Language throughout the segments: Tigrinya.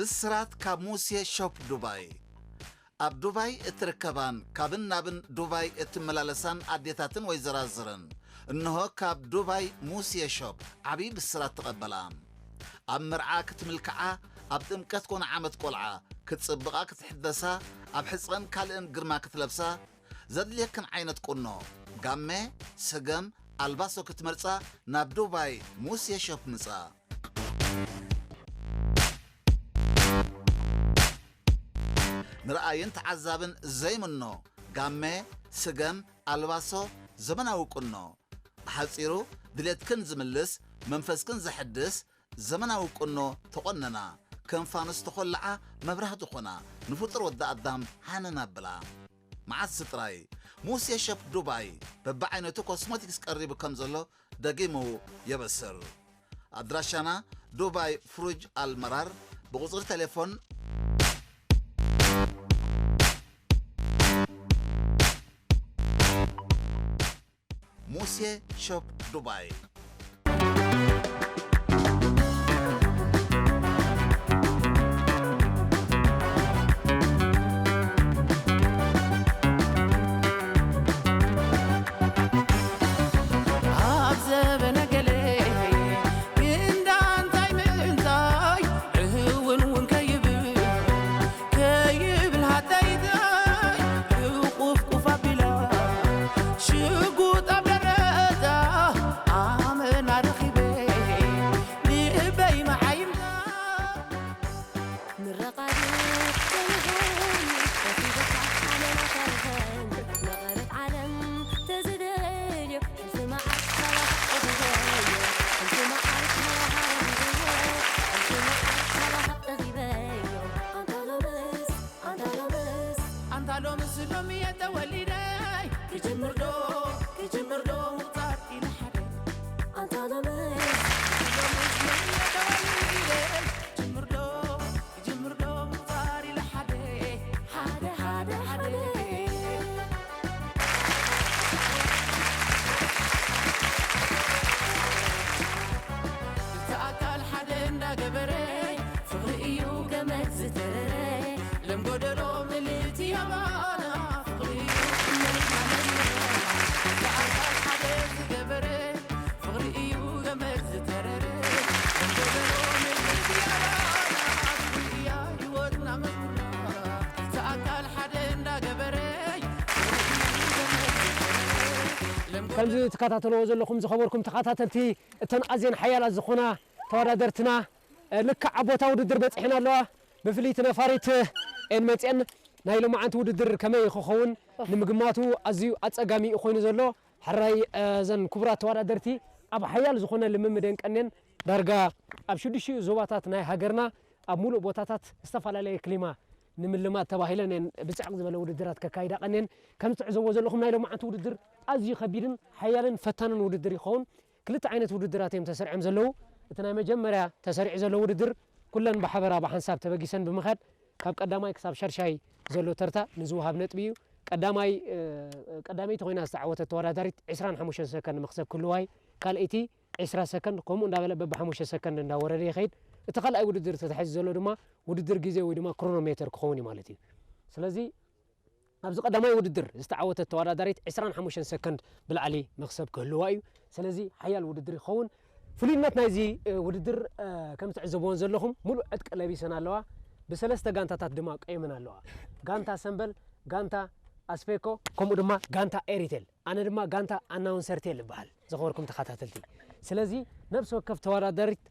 ብስራት ካብ ሙሴ ሾፕ ዱባይ። ኣብ ዱባይ እትርከባን ካብን ናብን ዱባይ እትመላለሳን ኣዴታትን ወይዘራዝርን፣ እንሆ ካብ ዱባይ ሙሴ ሾፕ ዓብዪ ብስራት ተቐበላ። ኣብ መርዓ ክትምልክዓ፣ ኣብ ጥምቀት ኮነ ዓመት ቆልዓ ክትጽብቓ ክትሕደሳ፣ ኣብ ሕጸን ካልእን ግርማ ክትለብሳ፣ ዘድልየክን ዓይነት ቁኖ፣ ጋመ፣ ስገም፣ ኣልባሶ ክትመርጻ ናብ ዱባይ ሙሴ ሾፕ ምጻ። ንረኣይን ተዓዛብን ዘይምኖ ጋመ፣ ስገም፣ ኣልባሶ፣ ዘመናዊ ቁኖ። ብሓጺሩ ድሌትክን ዝምልስ፣ መንፈስክን ዘሐድስ ዘመናዊ ቁኖ ተቖነና። ከም ፋኑስ ተኾልዓ መብራህቲ ኾና፣ ንፍጡር ወዲ ኣዳም ሃነን ኣብላ። መዓስ ጥራይ ሙሴ ሸፕ ዱባይ በብዓይነቱ ኮስሞቲክስ ቀሪቡ ከም ዘሎ ደጊሙ የበስር። ኣድራሻና ዱባይ ፍሩጅ ኣልመራር፣ ብቁጽሪ ቴሌፎን ሙሴ ሾፕ ዱባይ። ኣብ ዘበነ ገለ ግንዳ እንታይ ምእንታይ እህውን እውን ከይብል ከይብል ሃተይተይ ሕቁፍቁፍ ኣቢላ ሽጉጥ ኣብ ደረታ ኣመና ረኺበ ልበይ መዓይምታ ምረቓ ድዩ ዘይኸውን ረኺበካ ኣመና ፈርኸን መቐረት ዓለም ተዝደልዮ ሕልፊ መዓልቲ ካባኻ ጠጊበዮ ሕልፊ መዓልቲ ካባኻ ረኺበዮ ሕልፊ መዓልቲ ካባኻ ጠጊበዮ ኣንታ ሎምስ ኣንታ ሎምስ ኣንታ ሎምስ ሎሚ እየ ተወሊደ ክጅምር ዶ ክጅምር ዶ ምቁጻር ኢለ ሓደ ኣንታ ሎምስ ሎምስ ሎሚ እየ ተወሊደ ክጅምር ዶ ክጅምር ዶ ምቁጻር ኢለ ሓደ ሓደ ሓደ ሓደ እቲ ኣካል ሓደ እንዳገበረ ፍቕሪ እዩ ገመድ ዝተረረ ለም ጎደሎ ምልእቲ ኣባና ፍቕሪ እዩ እምነት ማለትና እቲ ኣካል ሓደ ዝገበረ ፍቕሪ እዩ ገመድ ዝተረረ ለም ጎደሎ ምልእቲ ኣባና ፍቕሪ እያ ህይወትና መዝሙርና እቲ ኣካል ሓደ እንዳገበረ ፍቕሪ እዩ ገመድ ዝተረረ ለም ከምዚ ትከታተልዎ ዘለኹም ዝኸበርኩም ተኸታተልቲ እተን ኣዝየን ሓያላት ዝኾና ተወዳደርትና ልክዕ ኣብ ቦታ ውድድር በፂሐን ኣለዋ። ብፍልይቲ ነፋሪት ኤን መፅአን ናይ ሎማዓንቲ ውድድር ከመይ ክኸውን ንምግማቱ ኣዝዩ ኣፀጋሚ እዩ ኮይኑ ዘሎ። ሕራይ እዘን ክቡራት ተወዳደርቲ ኣብ ሓያል ዝኾነ ልምምድ የንቀኔን ዳርጋ ኣብ ሽዱሽቲኡ ዞባታት ናይ ሃገርና ኣብ ሙሉእ ቦታታት ዝተፈላለየ ክሊማ ንምልማድ ተባሂለን እየን ብፅዕቕ ዝበለ ውድድራት ከካይዳ ቀኔን ከም ትዕዘብዎ ዘለኹም ናይ ሎማዓንቲ ውድድር ኣዝዩ ከቢድን ሓያልን ፈታንን ውድድር ይኸውን። ክልተ ዓይነት ውድድራት እዮም ተሰሪዖም ዘለዉ። እቲ ናይ መጀመርያ ተሰሪዑ ዘሎ ውድድር ኩለን ብሓበራ ብሓንሳብ ተበጊሰን ብምኻድ ካብ ቀዳማይ ክሳብ ሻድሻይ ዘሎ ተርታ ንዝወሃብ ነጥቢ እዩ። ቀዳማይ ቀዳመይቲ ኮይና ዝተዓወተት ተወዳዳሪት ዕስራን ሓሙሽተን ሰከንድ መኽሰብ ክህልዋ እዩ። ካልኣይቲ ዕስራ ሰከንድ ከምኡ እንዳበለ በብሓሙሽተ ሰከንድ እንዳወረደ ይኸይድ። እቲ ካልኣይ ውድድር ተታሒዙ ዘሎ ድማ ውድድር ግዜ ወይ ድማ ክሮኖሜተር ክኸውን እዩ ማለት እዩ። ስለዚ ኣብዚ ቀዳማይ ውድድር ዝተዓወተት ተወዳዳሪት ዕስራን ሓሙሽተን ሰከንድ ብላዕሊ መኽሰብ ክህልዋ እዩ። ስለዚ ሓያል ውድድር ይኸውን። ፍሉይነት ናይዚ ውድድር ከም ትዕዘብዎን ዘለኹም ሙሉእ ዕጥቂ ለቢሰን ኣለዋ። ብሰለስተ ጋንታታት ድማ ቀይመን ኣለዋ። ጋንታ ሰምበል፣ ጋንታ ኣስፌኮ ከምኡ ድማ ጋንታ ኤሪቴል። ኣነ ድማ ጋንታ ኣናውንሰር ቴል እበሃል። ዝኸበርኩም ተኸታተልቲ፣ ስለዚ ነብሲ ወከፍ ተወዳዳሪት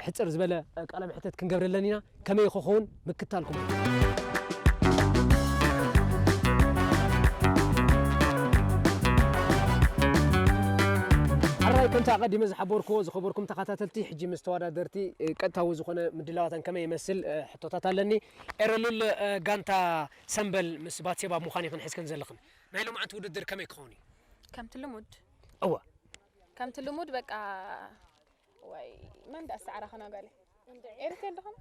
ሕፅር ዝበለ ቃለ መሕተት ክንገብረለን ኢና። ከመይ ክኸውን ምክታልኩም። ሕራይ ከምቲ ኣቐዲመ ዝሓበርክዎ ዝኸበርኩም ተኸታተልቲ፣ ሕጂ ምስ ተወዳደርቲ ቀጥታዊ ዝኾነ ምድላዋተን ከመይ ይመስል ሕቶታት ኣለኒ። ኤረሉል ጋንታ ሰምበል ምስ ባትሴባ ምዃን ይኽን ሕዝከን ዘለኽን ናይ ሎማዓንቲ ውድድር ከመይ ክኸውን እዩ? ከምቲ ልሙድ እወ። ከምቲ ልሙድ በቃ ወይ መን ዳ ኣስተዓራኸና ጋለ ኤርቴል ደኸነ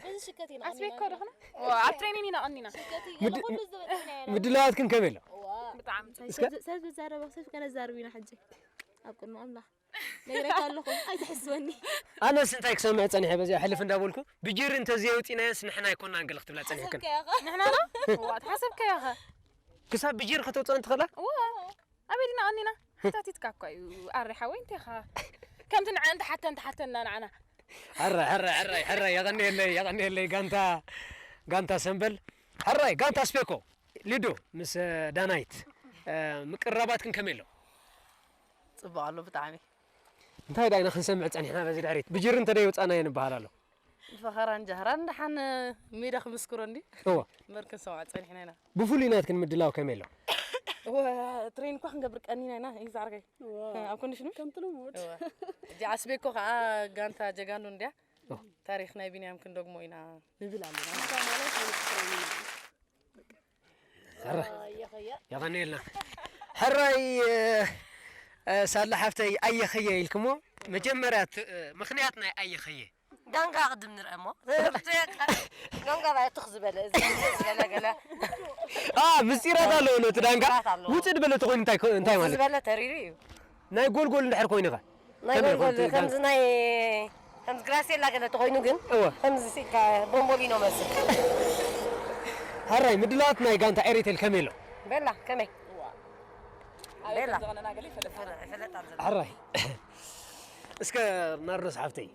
እዚ ሽከት ኢና ኣስቤኮ ደኸነ ኣብ ትሬኒን ኢና ቀኒና ምድላዋትክን ከመይ ኣሎ? ብጣዕሚ ሰብ ዝዛረበ ሰብ ከነዛርብ ኢና ሕጂ ኣብ ቅድሚ ኣምላኽ ነግረካ ኣለኹ ኣይትሕስወኒ። ኣነስ እንታይ ክሰምዕ ጸኒሐ በዚኣ ሕልፍ እንዳበልኩ ብጅሪ እንተዘየውፂናዮስ ንሕና ኣይኮናን ገለ ክትብላ ጸኒሕክን። ንሕና ዶ? እዋ ተሓሰብካዮ ኸ? ክሳብ ብጅሪ ከተውፅኦ እንትኽእላ እዋ ኣበይ ዲና ቀኒና? ሓታቲትካ እኳ እዩ ኣሪ ሓወይ እንታይ ኻ? ከምቲ ንዓ እንተሓተ እንተሓተና ንዓና ሕራይ ሕራይ ሕራይ ሕራይ የቐንየለይ የቐንየለይ ጋንታ ጋንታ ሰምበል ሕራይ ጋንታ ስፔኮ ሊዶ ምስ ዳናይት ምቅርራባትክን ከመይ ኣሎ? ጽቡቕ ኣሎ ብጣዕሚ። እንታይ ዳይና ክንሰምዕ ጸኒሕና በዚ ድሕሪት ብጅሪ እንተደይ ውጻና እየ ንበሃል ኣሎ። ፈኸራን ጃህራን ደሓን ሜዳ ክምስክሮ እንዲ እዎ እምበር ክንሰምዖ ጸኒሕና ኢና። ብፍሉይ ናትክን ምድላው ከመይ ኣሎ? እወ ትሬን እኳ ክንገብር ቀኒና ኢና እዩ ዝዓርከይ ኣብ ኮንዲሽኑ ከምቲ ልሙድ። እጂ ኣስቤኮ ከዓ ጋንታ ጀጋኑ እንድያ ታሪክ ናይ ቢንያም ክንደግሞ ኢና ንብል ኣለና። የቐንየልና ሕራይ ሳላ ሓፍተይ ኣየኸየ ኢልክሞ መጀመርያ ምኽንያት ናይ ኣየኸየ ዳንጋ ቅድም ንርአ እሞ ዳንጋ ባይ ትኽ ዝበለ እዚ ዝበለ ገለ ኣ ምስጢራት ኣለዎ ነቲ ዳንጋ ምስጢራት ኣለዎ። ውፅድ በለ ተኮይኑ እንታይ ኮ- እንታይ ማለት ዝበለ ተሪሩ እዩ ናይ ጎልጎል እንድሕር ኮይኑ ኸ ናይ ከመይ ጎልጎል ይኾን እቲ ከምዚ ናይ ከምዚ ግራሴላ ገለ ተኮይኑ ግን እወ ከምዚ ሲካ ቦምቦሊኖ መስል ሕራይ ምድላዋት ናይ ጋንታ ኤሪቴል ከመይ ኣሎ ቤላ ከመይ ቤላ ሕራይ እስከ ናርዶስ ሓፍተይ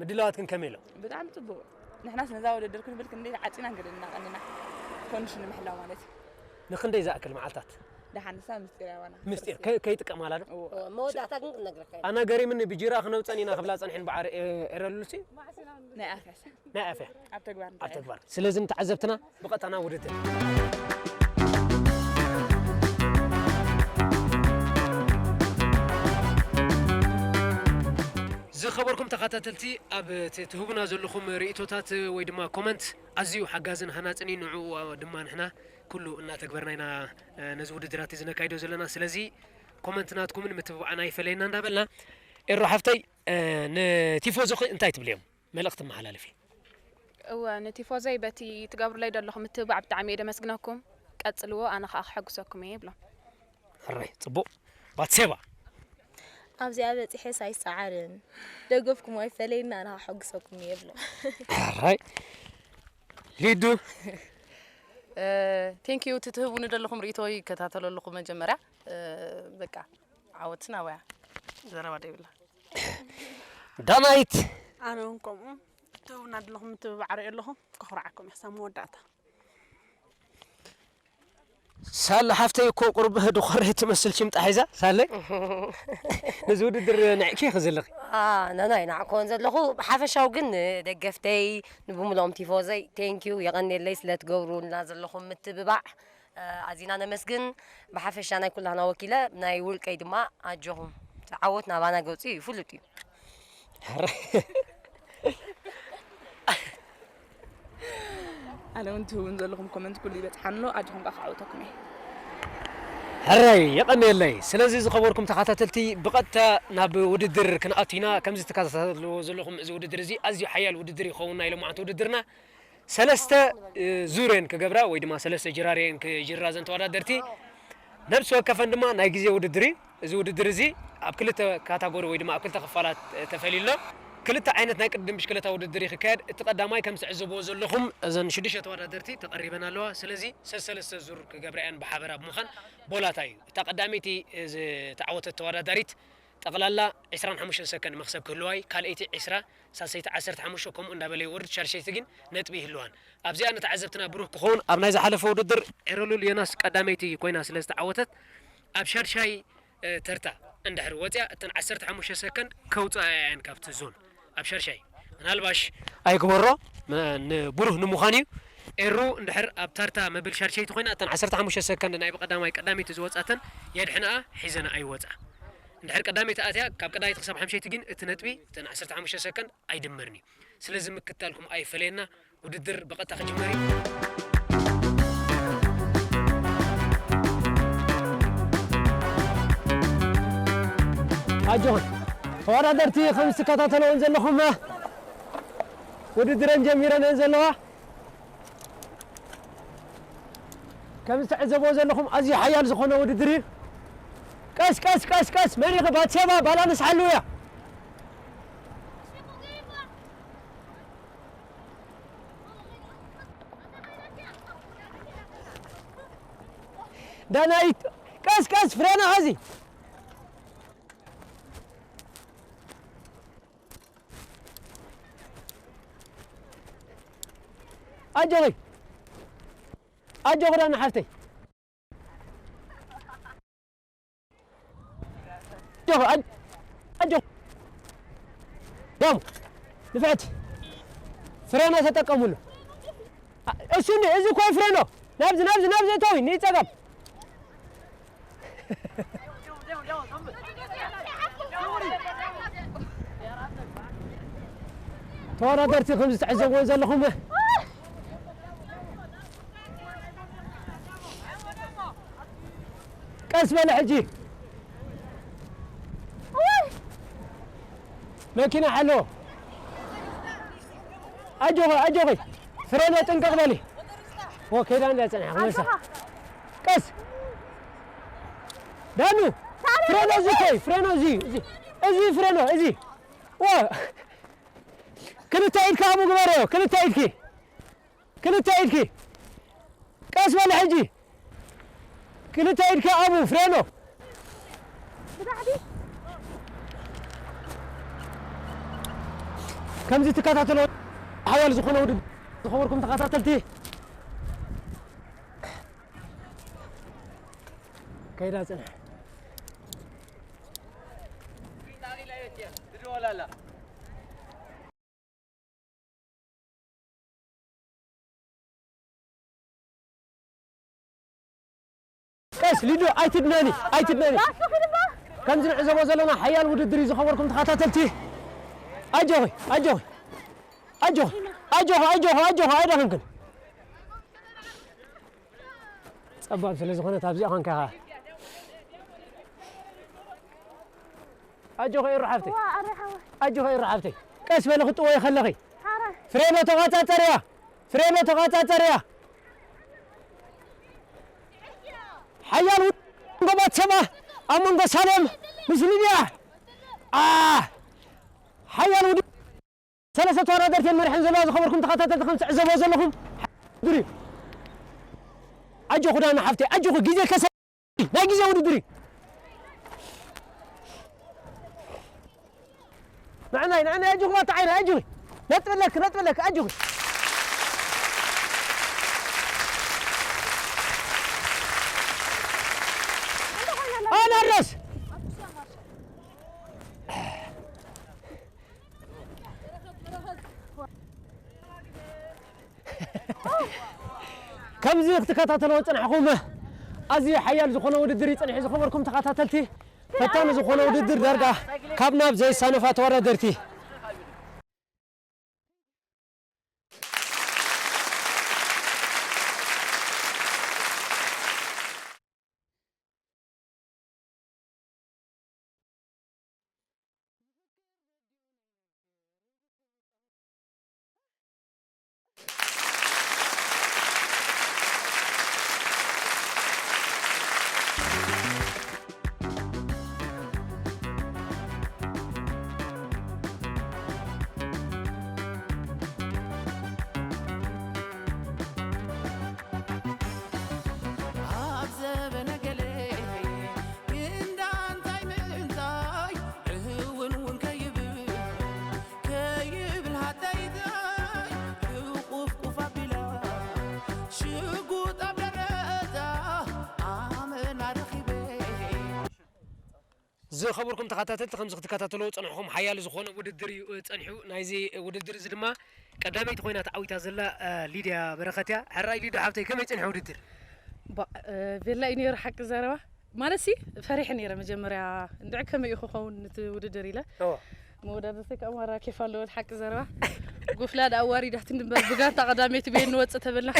ምድላዋትክን ከመይ ኣሎ ብጣዕሚ ፅቡቅ ንሕናስ ነዛ ውድድር ክንብል ክንደይ ተዓፂና ንገደልና ቀኒና ኮንዲሽን ንምሕላው ማለት እዩ ንክንደይ ዝኣክል መዓልታት ደሓን ንሳ ምስጢር ያባና ምስጢር ከ- ከይጥቀማላ ዶ እዎ። መወዳእታ ግን ክነግረካ ኢና። ኣናገሪምን ብጅራ ክነውፀን ኢና ክብላ ፀኒሐን በዓር ኤረሉሲ ናይ ኣፍያስ ናይ ኣፍያ ኣብ ተግባር ኣብ ተግባር ስለዚ ንተዓዘብትና ብቐጥታ ናብ ውድድር ዝኸበርኩም ተኸታተልቲ ኣብ እቲ ትህቡና ዘለኹም ርእቶታት ወይ ድማ ኮመንት ኣዝዩ ሓጋዝን ሃናፅን እዩ ንዕኡ ድማ ንሕና ኩሉ እናተግበርና ኢና ነዚ ውድድራት እዚ ነካይዶ ዘለና ስለዚ ኮመንት ናትኩምን ምትብባዕና ይፈለየና እንዳበልና ኤሮ ሓፍተይ ንቲፎዞ ኸ እንታይ ትብልዮም መልእኽቲ መሓላልፊ እወ ንቲፎዘይ በቲ ትገብሩለይ ዘለኹም ምትብባዕ ብጣዕሚ እየ ደመስግነኩም ቀጽልዎ ኣነ ከዓ ክሐጉሰኩም እየ ይብሎም ሕራይ ፅቡቕ ባትሴባ ኣብዚኣ በፂሐስ ኣይሰዓርን ደገፍኩም ኣይፈለየና ኣነ ከዓ ሕጉሰኩም እየ ይብሎም ሕራይ ሊዱ ቴንክ ዩ እቲ ትህቡኒ ዘለኹም ርእቶ ይከታተሎ ኣለኹ መጀመርያ በቃ ዓወትና ወያ ዘረባ ደይብላ ዳናይት ኣነ እውን ከምኡ እትህቡና ዘለኹም ምትብባዕ ርኢ ኣለኹ ከኹርዓኩም እየ ሳብ መወዳእታ ሳለ ሓፍተይ እኮ ቁሩብ ድኾረይ ትመስል ሽምጣ ሒዛ ሳለይ ነዚ ውድድር ንዕኪ ኢኺ ዘለኺ ናናይ ንዓኮን ዘለኹ ብሓፈሻዊ ግን ንደገፍተይ ንብሙልኦም ቲፎዘይ ቴንኪዩ የቐንየለይ ስለ ትገብሩልና ዘለኹም ምትብባዕ ኣዚና ነመስግን ብሓፈሻ ናይ ኩላህና ወኪለ ናይ ውልቀይ ድማ ኣጆኹም ዓወት ናባና ገፁ እዩ ፍሉጥ እዩ ኣነ እውን ትህቡን ዘለኹም ኮመንት ኩሉ ይበፅሓኒ ኣሎ ኣጆኹም ከዓ ክዓውተኩም እየ ሕራይ የቐንየለይ ስለዚ ዝኸበርኩም ተኸታተልቲ ብቐጥታ ናብ ውድድር ክንኣቱ ኢና ከምዚ ትከታተልዎ ዘለኹም እዚ ውድድር እዚ ኣዝዩ ሓያል ውድድር ይኸውን ናይ ሎማዓንቲ ውድድርና ሰለስተ ዙር እየን ክገብራ ወይ ድማ ሰለስተ ጅራር እየን ክጅራ ዘን ተወዳደርቲ ነብሲ ወከፈን ድማ ናይ ግዜ ውድድር እዩ እዚ ውድድር እዚ ኣብ ክልተ ካታጎሪ ወይ ድማ ኣብ ክልተ ክፋላት ተፈልዩ ኣሎ ክልተ ዓይነት ናይ ቅድድም ብሽክለታ ውድድር እዩ ክካየድ እቲ ቀዳማይ ከም ትዕዘብዎ ዘለኹም እዘን ሽዱሽተ ተወዳደርቲ ተቐሪበን ኣለዋ ስለዚ ሰሰለስተ ዙር ክገብራ እየን ብሓበራ ብምዃን ቦላታ እዩ እታ ቀዳመይቲ ዝተዓወተት ተወዳዳሪት ጠቕላላ ዕስራን ሓሙሽተን ሰከንድ መኽሰብ ክህልዋ እዩ ካልኣይቲ ዕስራ ሳልሰይቲ ዓሰርተ ሓሙሽተ ከምኡ እንዳበለ ይወርድ ሻድሸይቲ ግን ነጥቢ ይህልዋን ኣብዚኣ ንተዓዘብትና ብሩህ ክኸውን ኣብ ናይ ዝሓለፈ ውድድር ኤረሉል ዮናስ ቀዳመይቲ ኮይና ስለ ዝተዓወተት ኣብ ሻድሻይ ተርታ እንድሕር ወፅያ እተን ዓሰርተ ሓሙሽተ ሰከንድ ከውፅኣ እየን ካብቲ ዞን ኣብ ሻድሻይ ምናልባሽ ኣይግበሮ ንብሩህ ንምዃን እዩ ኤሩ እንድሕር ኣብ ታርታ መብል ሻድሸይቲ ኮይና እተን ዓሰርተ ሓሙሽተ ሰከንድ ናይ ብቀዳማይ ቀዳመይቲ ዝወፃተን የድሕንኣ ሒዘንኣ ይወፃ እንድሕር ቀዳመይቲ ኣትያ ካብ ቀዳመይቲ ክሳብ ሓምሸይቲ ግን እቲ ነጥቢ እተን ዓሰርተ ሓሙሽተ ሰከንድ ኣይድመርን እዩ ስለዚ ምክታልኩም ኣይፈለየና ውድድር ብቐጥታ ክጅመር እዩ ኣጆኹም ተወዳደርቲ ከም ዝትከታተለውን ዘለኹም ውድድረን ጀሚረን እየን ዘለዋ ከም ዝተዕዘብዎ ዘለኹም ኣዝዩ ሓያል ዝኾነ ውድድር እዩ ቀስ፣ ቀስ፣ ቀስ፣ ቀስ። መን ኢኺ? ባትሴባ፣ ባላንስ ሓልውያ። ዳናይት፣ ቀስ፣ ቀስ፣ ፍሬና ሐዚ። ኣጆኺ፣ ኣጆኺ ዳና ሓፍተይ። ኣጆኺ፣ ኣጆ-፣ ኣጆ-፣ ዳሙ፣ ንፍዕቲ። ፍሬና ተጠቀሙሉ። አ-፣ እሱ እንዲ፣ እዚ እኮ ፍሬኖ። ናብዚ፣ ናብዚ፣ ናብዚ እተዊ፣ ንጸጋም። ተወዳደርቲ ከም ዝትዕዘብዎ ዘለኹም፣ ቀስ በለ ሕጂ። መኪና ሓሎ። ኣጆኺ፣ ኣጆኺ። ፍሬኖ ጥንቅቕ በሊ። ኦ፣ ከይዳ እንዳ ጸንሐ ክመልሳ። ኣጆኻ። ቀስ። ዳኑ። ፍሬኖ እዚ ኮይ፣ ፍሬኖ እዚ፣ እዚ። እዚ ፍሬኖ እዚ። ኦ። ክልተ ኢድካ ኣብኡ ግበርዮ፣ ክልተ ኢድኪ። ክልተ ኢድኪ። ቀስ በል ሕጂ። ክልተ ኢድኪ ኣብኡ፣ ፍሬኖ። ብታሕቲ። ከምዚ ትከታተሎ ሓያል ዝኾነ ውድድር ዝኸበርኩም ተኸታተልቲ። ከይዳ ጽንሕ። ቀስ ሊዱ፣ ኣይትድነኒ፣ ኣይትድነኒ። ከምዚ ንዕዘቦ ዘለና ሓያል ውድድር እዩ ዝኸበርኩም ተኸታተልቲ። ኣጆኺ፣ ኣጆኺ፣ ኣጆኺ፣ ኣጆኺ፣ ኣጆኺ፣ ኣጆኺ፣ ኣይደኸምክን። ጸባብ ስለ ዝኾነት ኣብዚኣ ኾንካ ኢኻ። ኣጆኺ ኤሩ ሓፍተይ። ዋ፣ ኣረ ሓወይ። ኣጆኺ ኤሩ ሓፍተይ። ቀስ በሊ ክትጥወዪ ከለኺ። ሓራ። ፍሬኖ ተቖጻጸርያ። ፍሬኖ ተቖጻጸርያ። ሓያል ውድድር ኣብ መንጎ ባትሰባ፣ ኣብ መንጎ ሳሌም ምስ ሊድያ። ኣ፣ ሓያል ውድድር። ሰለስተ ተወዳደርቲ እየን መሪሐን ዘለዋ። ዝኸበርኩም ተኸታተልቲ ከም ትዕዘብዎ ዘለኹም ድሪ። ኣጆኹ ዳና ሓፍተይ፣ ኣጆኹ ግዜ ከሰ-፣ ናይ ግዜ ውድድር እዩ። ንዕናይ፣ ንዕናይ፣ ኣጆኹ ባታ ዓይነይ፣ ኣጆኺ። ነጥብለክ፣ ነጥብለክ፣ ኣጆኺ። ኣናረስ። ከምዚ ክትከታተልዎ ዝጸናሕኹም ኣዝዩ ሓያል ዝኾነ ውድድር እዩ ጸኒሑ። ዝኸበርኩም ተኸታተልቲ፣ ፈታኒ ዝኾነ ውድድር ዳርጋ ካብ ናብ ዘይሳነፋ ተወዳደርቲ። ኣብ ዘበነ ገለ ክንዳ እንታይ ምእንታይ፣ እህውን እውን ከይብል፣ ከይብል ሃተይተይ፣ እቁፍቁፍ ኣቢላ፣ ሽጉጥ ኣብ ደረታ፣ ኣመና ረኺበ። ዝኸበርኩም ተኸታተልቲ፣ ከምዚ ክትከታተልዎ ዝጸናሕኹም ሓያል ዝኾነ ውድድር እዩ፣ እ፣ ጸኒሑ። ናይዚ ውድድር እዚ ድማ ቀዳመይቲ ኮይና ተዓዊታ ዘላ፣ እ፣ ሊድያ በረኸት እያ። ሕራይ ሊዱ ሓብተይ፣ ከመይ ጸኒሑ ውድድር? ባ-፣ እ፣ ቤላ እዩ ነይሩ ሓቂ ዘረባ። ማለትሲ ፈሪሐ ነይረ መጀመርያ፣ እንድዒ ከመይ እዩ ክኸውን እቲ ውድድር ኢለ። እወ። መወዳደርተይ ከዓ ማራ ኬፍ ኣለዎ ሓቂ ዘረባ። ጎፍላ ደኣ ኣዋሪዳትኒ እምበር ብጋንታ ቀዳመይቲ በየን ንወጽእ ተበልና።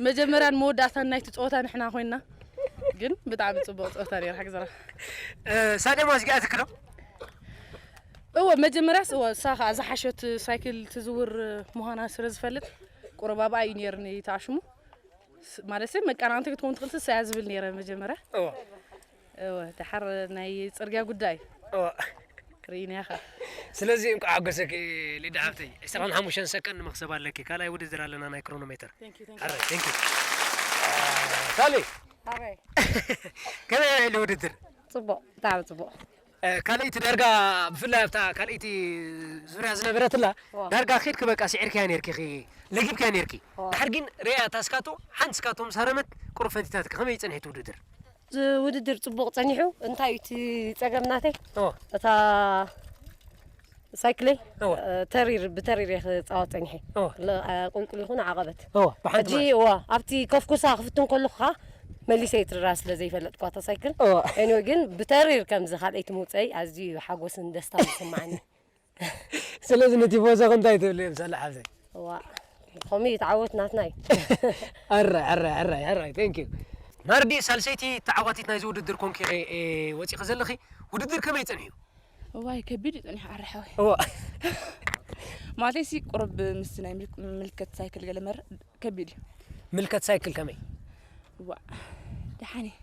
መጀመርያን መወዳእታን ናይቲ ጸወታ ንሕና ኮይንና። ግን ብጣዕሚ ጽቡቕ ጸወታ ነይሩ ሓቂ ዘረባ። እ፣ ሳሌም ኣስጊኣትኪ ዶ? እወ፣ መጀመርያስ እወ፣ እሳ ኸኣ ዝሓሸት ሳይክል ትዝውር ምዃና ስለ ዝፈልጥ፣ ቁሩብ ኣብኣ እዩ ነይርኒ ተኣሽሙ። ስ-፣ ማለት ሰብ መቀናንቶ ክትከውን ትኽእል እሳ እያ ዝብል ነይረ መጀመርያ። እወ። እወ፣ ደሓር ናይ ጽርግያ ጉዳይ እወ። ርኢና ኢኻ። ስለዚ እንቋዕ ሓጎሰኪ ሊዳ ሓብተይ። ዕስራን ሓሙሽተን ሰከንድ መኽሰብ ኣለኪ። ካልኣይ ውድድር ኣለና ናይ ክሮኖሜተር። Thank you, thank you. ኣረ፣ thank you። ሳሊ፣ ኣበይ? ከመይ ኢሉ ውድድር? ጽቡቕ፣ ብጣዕሚ ጽቡቕ። እ፣ ካልኣይቲ ዳርጋ፣ ብፍላይ ኣብታ ካልኣይቲ ዙርያ ዝነበረትላ፣ ዋ። ዳርጋ ኬድኪ በቃ ስዒርክያ ኔርኪ፣ ኺ-፣ ለጊብክያ ኔርኪ። ዋ። ድሓር ግን ሪኣ እታ ስካቶ፣ ሓንቲ ስካቶ ምስ ሃረመት ቁሩብ ፈንቲታትኪ። ከመይ ጸኒሕቲ ውድድር? እዚ ውድድር ጽቡቕ ጸኒሑ። እንታይ እዩ እቲ ጸገም ናተይ? ኦ። እታ ሳይክለይ፣ ኦ። እ፣ ተሪር፣ ብተሪር እየ ክጻወት ጸኒሐ። ኦ። ለ-፣ እ፣ ቁልቁል ይኹን ዓቐበት። ኦ፣ ብሓንቲ ሕጂ፣ ማለት። እዋ፣ ኣብቲ ኮፍኩሳ ክፍትን ከለኹ ኸኣ መሊሰ እየ ትርራ ስለ ዘይፈለጥኳ እታ ሳይክል። ኦ። Anyway፣ ግን ብተሪር ከምዚ ካልኣይቲ ምውጸይ ኣዝዩ ሓጎስን ደስታን ይስምዓኒ። ስለዚ ንቲፎዞ እንታይ ትብሊ እዮም ሳላ ሓብተይ? እዋ፣ ከምኡ እዩ እቲ ዓወት ናትና እዩ። ኣራይ፣ ኣራይ፣ ኣራይ፣ ኣራይ፣ thank you። ናርዲ፣ ሳልሰይቲ ተዓዋቲት ናይዚ ውድድር ኮንኪ፣ እ፣ ወጺኺ ዘለኺ፣ ውድድር ከመይ ጸኒሑ? እዋይ፣ ከቢድ እዩ ጸኒሑ፣ ኣረ ሓወይ። እዋ። ማለተይሲ፣ ቁሩብ ምስ ናይ ምልክ-፣ ምልከት ሳይክል ገለ መር-፣ ከቢድ እዩ። ምልከት ሳይክል ከመይ? እዋ፣ ደሓን እየ።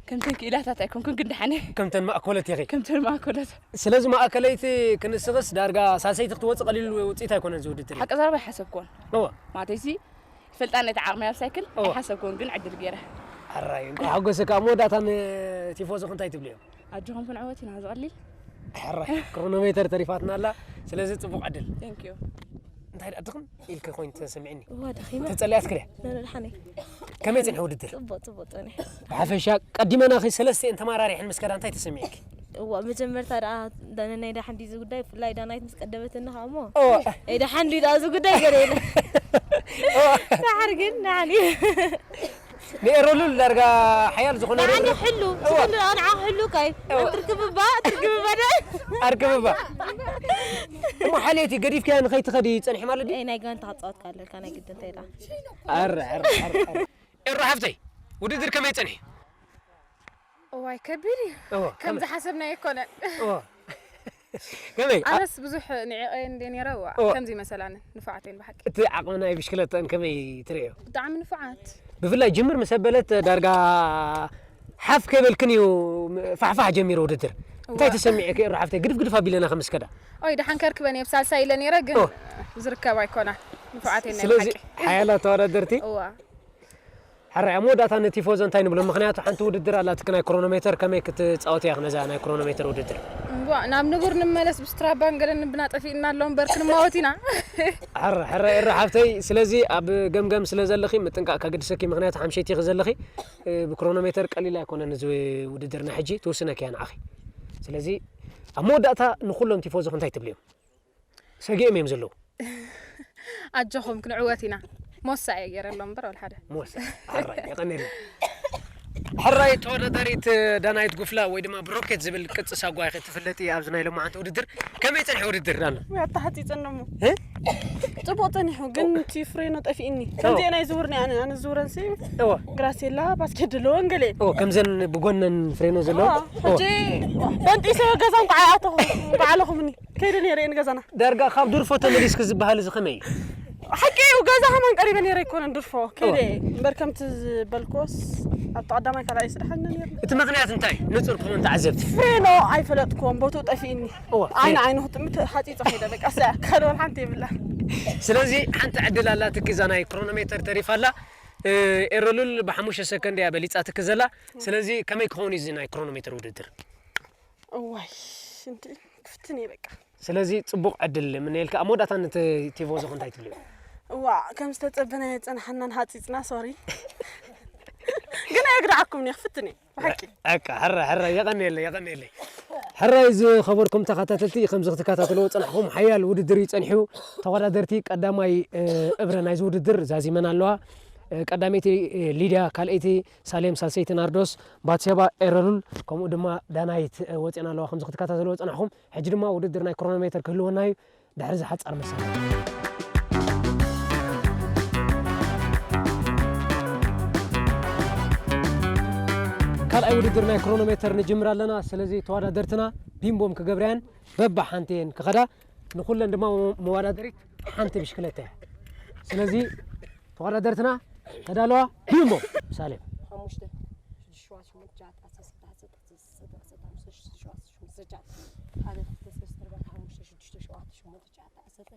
ከምተን ክኢላታት ኣይኮንኩን፣ ግን ደሓን እየ። ከምተን ማእኮለት ኢኺ? ከምተን ማእኮለት። ስለዚ ማእከለይቲ ክንስኽስ ዳርጋ ሳልሰይቲ ክትወጽእ ቀሊል ውጽኢት ኣይኮነን እዚ ውድድር እዩ። ሓቂ ዘረባ ኣይሓሰብኩዎን። እወ። ማለተይሲ፣ ይፈልጣ ነቲ ዓቕሚ ኣብ ሳይክል እወ። ኣይሓሰብኩዎን፣ ግን ዕድል ገይረ። ሕራይ፣ እንኳዕ ሓጎሰካ። ኣብ መወዳእታ ንቲፎዞ እንታይ ትብልዮ? ኣጆኹም ክንዕወት ኢና ዝቐሊል። ሕራይ፣ ክሮኖሜተር ተሪፋትና ኣላ። ስለዚ ጽቡቕ ዕድል። Thank you። እንታይ ደኣ ድኽም ኢልኪ ኮይኑ ተሰሚዕኒ? እዋ፣ ደኺመ። ተጸሊኣትኪ ድያ? ኖ፣ ኖ፣ ደሓነይ። ከመይ ጸኒሑ ውድድር? ጽቡቕ፣ ጽቡቕ ጸኒሑ። ብሓፈሻ ቀዲመናኺ ሰለስቲኤን ተማራሪሐን ምስ ከዳ እንታይ ተሰሚዕኪ? እዋ፣ መጀመርታ ደኣ ዳ-፣ ናይ ደሓን ድዩ እዚ ጉዳይ፣ ብፍላይ ዳናይት ምስ ቀደመትና ኸኣ እሞ፣ እዋ። "ኣይ፣ ደሓን ድዩ ደኣ እዚ ጉዳይ?" ገለ ኢለ። እዋ። ደሓር ግን ደሓን እዩ። ንኤረሉል ዳርጋ ሓያል ዝኾነ ንዓኒ ርብርብ። ሕሉ፣ እዋ። ዝኹሉ ንዓ ሕሉ ካይ። እዋ። ትርክብባ፣ ትርክብባ ደ። ኣርክብባ። እሞ ሓልየቲ ገዲፍካያ ንኸይትኸዲ ጸኒሒ ማለት ድዩ? ኤ፣ ናይ ጋንታ ክጻወት ኣለካ፣ ናይ ግድን ተይላ። ኣረ፣ ኣረ፣ ኣረ፣ ኣረ። ኤሮ ሓፍተይ፣ ውድድር ከመይ ጸኒሑ? እዋይ፣ ከቢድ እዩ። እዎ፣ ከም ከመይ? ዝሓሰብናዮ ኣይኮነን። እዎ። ከመይ? ኣነስ ብዙሕ ንዕቐየ እንደ ነይረ፣ እዋ፣ እዎ። ከምዚ መሰላን ንፉዓት እየን ብሓቂ። እቲ ዓቕሚ ናይ ብሽክለተን ከመይ ትርእዮ? ብጣዕሚ ንፉዓት። ብፍላይ ጅምር ምስ ኣበለት ዳርጋ ሓፍ ከይበልክን እዩ ፋሕፋሕ ጀሚሩ ውድድር። እንታይ እዋ። ተሰሚዑ ከ ኤሩ ሓፍተይ? ግድፍ ግድፍ ኣቢለና ከም እስከዳ። ኦይ፣ ደሓን ከርክበን እየ ብሳልሳይ ኢለ ነይረ፣ ግን እዎ። ዝርከብ ኣይኮና። ንፉዓት እየን ናይ ስለዚ ብሓቂ። ሓያላት ተወዳደርቲ። እዋ። ሕራይ፣ ኣብ መወዳእታ ንቲፎዞ እንታይ ንብሎ? ምኽንያቱ ሓንቲ ውድድር ኣላትኪ ናይ ክሮኖሜተር፣ ከመይ ክትጻወትያ ነዛ ናይ ክሮኖሜተር ውድድር? እምቧ፣ ናብ ንቡር ንመለስ፣ ብስትራባን ገለን ብና ጠፊእና ኣሎ እምበር ክንማወት ኢና። ሕራይ፣ ሕራይ፣ ኤረ ሓፍተይ፣ ስለዚ ኣብ ገምገም ስለ ዘለኺ ምጥንቃቕ ከገድሰኪ፣ ምኽንያቱ ሓምሸይቲ ኢኺ ዘለኺ፣ እ፣ ብክሮኖሜተር ቀሊል ኣይኮነን እዚ ውድድር ናይ ሕጂ፣ ትውስነኪ እያ ንዓኺ። ስለዚ ኣብ መወዳእታ ንኹሎም ቲፎዞ እንታይ ትብልዮም? ሰጊኦም እዮም ዘለዉ። ኣጆኹም ክንዕወት ኢና። ሞሳ እየ ገይረ ኣሎ እምበር ወላ ሓደ። ሞሳ፣ ሕራይ፣ የቐንየልና። ሕራይ ተወዳዳሪት ዳናይት ጉፍላ ወይ ድማ ብሮኬት ዝብል ቅጽ ሳጓ ኢኺ ትፍለጢ ኣብዚ ናይ ሎማዓንቲ ውድድር። ከመይ ጸኒሑ ውድድር ዳና? ወይ ኣተሓጺጸን ደሞ። እ? ጽቡቕ ጸኒሑ፣ ግን እቲ ፍሬኖ ጠፊእኒ። ከምዚአን ኣይዝውርን እየ ኣነ፣ ኣነ ዝዝውረን ሲ እወ። ግራሴላ፣ ባስኬት ደለወን ገለ። እወ፣ ከምዘን ብጎነን ፍሬኖ ዘለዋ? እወ፣ እወ። ሕጂ በንጢሰ ገዛ እንኳዕ ኣይኣተኹ፣ እንኳዕ ኣለኹምኒ። ከይደ ነይረ እየ ንገዛና። ዳርጋ ካብ ድርፎ ተመሊስኪ ዝበሃል እዚ ከመይ እዩ? ሓቂ እዩ፣ ገዛ ከማን ቀሪበ ነይረ ኣይኮነን ድርፎ፣ ከይደ እወ። እየ። እምበር ከምቲ ዝበልክዎስ ኣብቲ ቀዳማይ ካልኣይ ስደሓኒ ነይሩ። እቲ ምኽንያት እንታይ? ንጹር ክኾን ተዓዘብቲ። ፍሬኖ ኣይፈለጥክዎን፣ ቦትኡ ጠፊእኒ። እወ፣ ዓይኒ ፍሬ- ዓይኑ ክጥምት ሓጺጸ ከይደ፣ በቃ፣ እሳ ካልእ ሓንቲ የብላ። ስለዚ ሓንቲ ዕድል ኣላትኪ፣ እዛ ናይ ክሮኖሜተር ተሪፋ ኣላ። እ፣ ኤረሉል ብሓሙሽተ ሰከንድ እያ በሊጻትኪ ዘላ። ስለዚ ከመይ ክኸውን እዩ እዚ ናይ ክሮኖሜተር ውድድር? እዋይ፣ ሽንቲ ክፍትን እየ በቃ። ስለዚ ጽቡቕ ዕድል እምነየልካ። ኣብ መወዳእታ ነቲ ቲፎዞ እንታይ ትብልዮ? እዋ፣ ከም ዝተጸበናዮ ጸንሓናን ሓጺጽና፣ ሶሪ። ግን ኣየግድዓኩም እየ፣ ክፍትን እየ፣ ብሓቂ። በቃ፣ ሕራይ፣ ሕራይ፣ የቐንየለይ፣ የቐንየለይ። ሕራይ ዝኸበርኩም ተኸታተልቲ፣ ከምዚ ክትከታተልዎ ጸናሕኩም፣ ሓያል ውድድር እዩ ጸኒሑ። ተወዳደርቲ ቀዳማይ፣ እ፣ እብረ ናይዚ ውድድር ዛዚመን ኣለዋ። እ፣ ቀዳመይቲ፣ እ፣ ሊድያ፣ ካልኣይቲ ሳሌም፣ ሳልሰይቲ ናርዶስ፣ ባትሴባ፣ ኤረሉል፣ ከምኡ ድማ ዳናይት፣ እ፣ ወጺኤን ኣለዋ። ከምዚ ክትከታተልዎ ጸናሕኩም፣ ሕጂ ድማ ውድድር ናይ ክሮኖሜተር ክህልወና እዩ። ድሕሪ እዚ ሓጻር መሳርሒ። ካልኣይ ውድድር ናይ ክሮኖሜተር ንጅምር ኣለና። ስለዚ ተወዳደርትና ቢምቦም ክገብርያን በባ ሓንቲ እየን ክኸዳ። ንኹለን ድማ መወዳደሪት ሓንቲ ብሽክለታ እያ። ስለዚ ተወዳደርትና ተዳለዋ። ቢምቦም ሳሌም። ሓሙሽተ፣ ሽዱሽተ፣ ሸውዓተ፣ ትሽዓተ፣ ዓሰርተ፣ ትሽዓተ፣ ዓሰርተ። ስርጫት ሓደ ክልተ ሰለስተ ኣርባዕተ ሓሙሽተ ሽዱሽተ ሸውዓተ ሸሞንተ ትሽዓተ ዓሰርተ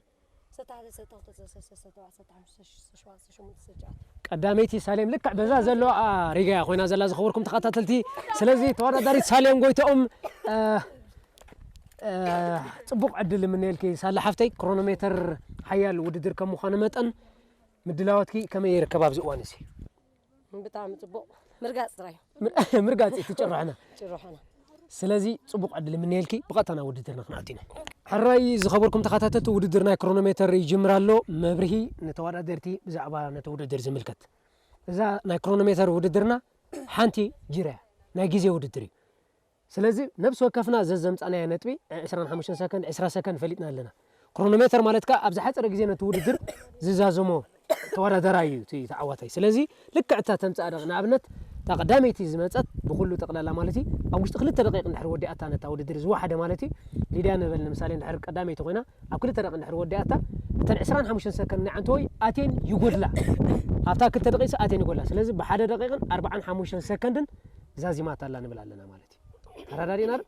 ዓሰርተ ሓደ ዓሰርተ ክልተ ዓሰርተ ሰለስተ ዓሰርተ ኣርባዕተ ዓሰርተ ሓሙሽተ ዓሰርተ ሸውዓተ ዓሰርተ ሸሞንተ ስርጫት ቀዳመይቲ ሳሌም ልክዕ በዛ ዘለዋ ሪጋ እያ ኮይና ዘላ ዝኸበርኩም ተኸታተልቲ። ስለዚ ተወዳዳሪት ሳሌም ጎይትኦም እ፣ እ፣ ጽቡቕ ዕድል እምነየልኪ ሳላ ሓፍተይ። ክሮኖሜተር ሓያል ውድድር ከም ምዃኑ መጠን ምድላዋትኪ ከመይ ይርከብ ኣብዚ እዋን እዚ? ብጣዕሚ ጽቡቕ ምርጋጽ ጥራይ ምር- ምርጋጽ ትጭርሕና። ጭርሖና ስለዚ ጽቡቕ ዕድል እምነየልኪ። ብቐጥታ ናብ ውድድርና ክንኣቱ ኢና። ሕራይ ዝኸበርኩም ተኸታተልቲ፣ ውድድር ናይ ክሮኖሜተር ይጅምር ኣሎ። መብርሂ ንተወዳደርቲ ብዛዕባ ነቲ ውድድር ዝምልከት። እዛ ናይ ክሮኖሜተር ውድድርና ሓንቲ ጅርያ ናይ ግዜ ውድድር እዩ። ስለዚ ነብሲ ወከፍና ዘዘምጻናዮ ነጥቢ ዕስራን ሓሙሽተን ሰከንድ፣ ዕስራ ሰከንድ ፈሊጥና ኣለና። ክሮኖሜተር ማለት ከኣ ኣብ ዝሓጸረ ግዜ ነቲ ውድድር ዝዛዘሞ ተወዳደራይ እዩ እቲ ተዓዋታይ። ስለዚ ልክዕ እታ ተምጽኣ ደቂ ንኣብነት እታ ቀዳመይቲ ዝመጸት ብኩሉ ጠቕላላ ማለት እዩ ኣብ ውሽጢ ክልተ ደቂቕ እንድሕር ወዲኣታ ነታ ውድድር ዝወሓደ ማለት እዩ። ሊድያ ንበል ንምሳሌ እንድሕር ቀዳመይቲ ኮይና ኣብ ክልተ ደቂቕ እንድሕር ወዲኣታ እተን ዕስራን ሓሙሽተን ሰከንድ ናይ ዓንተወይ ኣትየን ይጎድላ። ኣብታ ክልተ ደቂቕ ኣትየን ይጎድላ። ስለዚ ብሓደ ደቂቕን ኣርባዓን ሓሙሽተን ሰከንድን ዛዚማታ ኣላ ንብል ኣለና ማለት እዩ። ተረዳዲእና ዶ?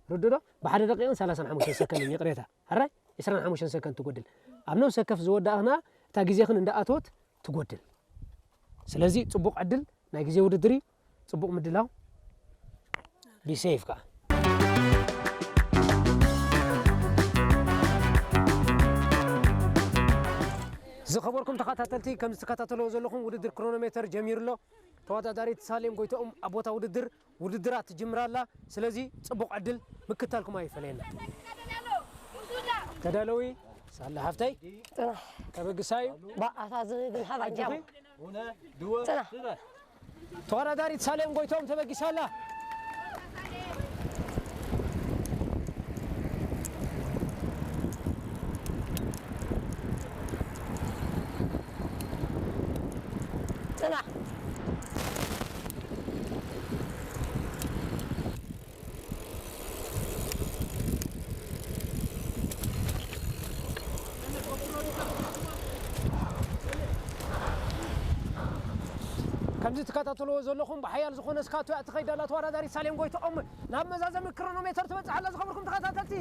ርዱእ ዶ? ብሓደ ደቂቕን ሰላሳን ሓሙሽተን ሰከንድን ይቕሬታ። ሕራይ ዕስራን ሓሙሽተን ሰከንድ ትጎድል። ኣብ ነብሲ ወከፍ ዝወዳእና እታ ግዜኽን እንዳኣተወት ትጎድል። ስለዚ ጽቡቕ ዕድል ናይ ግዜ ውድድር እዩ። ጽቡቕ ምድላው። ቢሴፍ ከኣ ዝኸበርኩም ተኸታተልቲ ከም ዝትከታተልዎ ዘለኹም ውድድር ክሮኖሜተር ጀሚሩ ኣሎ። ተወዳዳሪት ሳሌም ጎይትኦም ኣብ ቦታ ውድድር ውድድራ ትጅምር ኣላ። ስለዚ ጽቡቕ ዕድል ምክታልኩም ኣይፈለየና። ተዳለዊ ሳላ ሓፍተይ ጽናሕ ተበግሳዩ ባኣታ ዝብል ሓባጃ ኣጆኺ ጽናሕ ተወዳዳሪት ሳሌም ጎይቶም ተበጊሳ ኣላ። ጽናሕ ከምዚ ትከታተልዎ ዘለኹም ብሓያል ዝኾነ ስካቶ እያ ትኸይድ ኣላ ተወዳዳሪት ሳሌም ጎይትኦም። ናብ መዛዘሚ ክሮኖሜተር ትበጽሕ ኣላ። ዝኸበርኩም ተኸታተልቲ፣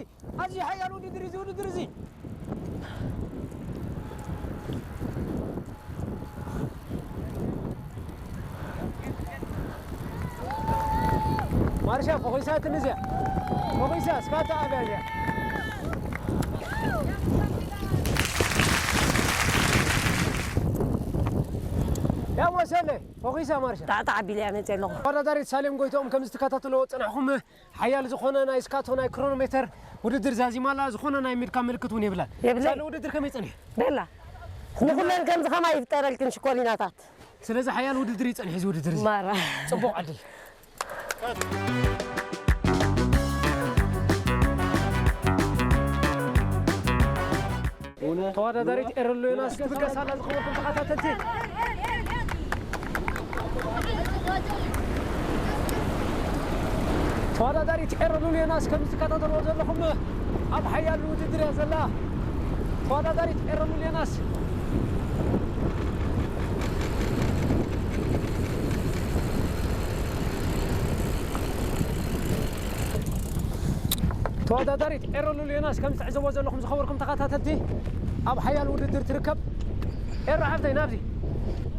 ኣዝዩ ሓያል ውድድር እዩ እዚ ውድድር እዚ። ማርሻ ፈኺሳትኒ እዚኣ። ፈኺሳ እስካታ ኣብያ እዚኣ። ያ ወሰለ ፈኺሳ ማርሻ። ጣዕጣዕ ኣቢለ እያ መፅእ ኣለኹ ተወዳዳሪት ሳሌም ጎይትኦም ከም ዝተከታተልዎ ፅንሕኹም ሓያል ዝኾነ ናይ ስካቶ ናይ ክሮኖሜተር ውድድር ዛዚማላ ዝኾነ ናይ ምድካም ምልክት እውን የብላን። የብለይ። ሳሌ ውድድር ከመይ ፀኒሑ? ቤላ ንኩለን ከምዚ ከማይ ይፍጠረልክን ሽኮሪናታት ስለዚ ሓያል ውድድር ይፀንሕ እዚ ውድድር እዚ። ማራ ፅቡቕ ዕድል። ተወዳዳሪት ኤረሉ ዮናስ ትብገስ ኣላ ዝኸበርኩም ተኸታተልቲ። ተወዳዳሪት ኤረሉ ዮናስ ከም ዝከታተልዎ ዘለኹም ኣብ ሓያል ውድድር እያ ዘላ። ተወዳዳሪት ኤረሉ ዮናስ ተወዳዳሪት ኤረሉ ዮናስ ከም ትዕዘቦ ዘለኹም ዝኸበርኩም ተኸታተልቲ ኣብ ሓያል ውድድር ትርከብ። ኤሮ ሓፍተይ ናብዚ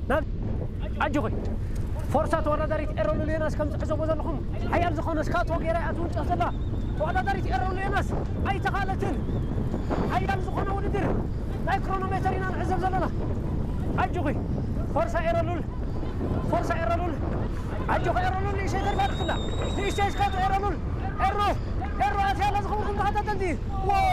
ናብ ኣጆኺ ፎርሳ ተወዳዳሪት ኤረሉ ዮናስ ከም ትዕዘቦ ዘለኹም ሓያል ዝኾነ ስካቶ ገይራ እያ ትውንጨፍ ዘላ። ተወዳዳሪት ኤረሉ ዮናስ ኣይተኻለትን። ሓያል ዝኾነ ውድድር ናይ ክሮኖሜተር ኢና ንዕዘብ ዘለና። ኣጆኺ ፎርሳ ኤረሉል ፎርሳ ኤረሉል ኣጆኺ ኤረሉል ንእሽተይ ተርፋትክላ ንእሽተይ ስካቶ ኤረሉል ኤሮ ኤሮ ኣትያላ ዝኸበርኩም ተኸታተልቲ ዋው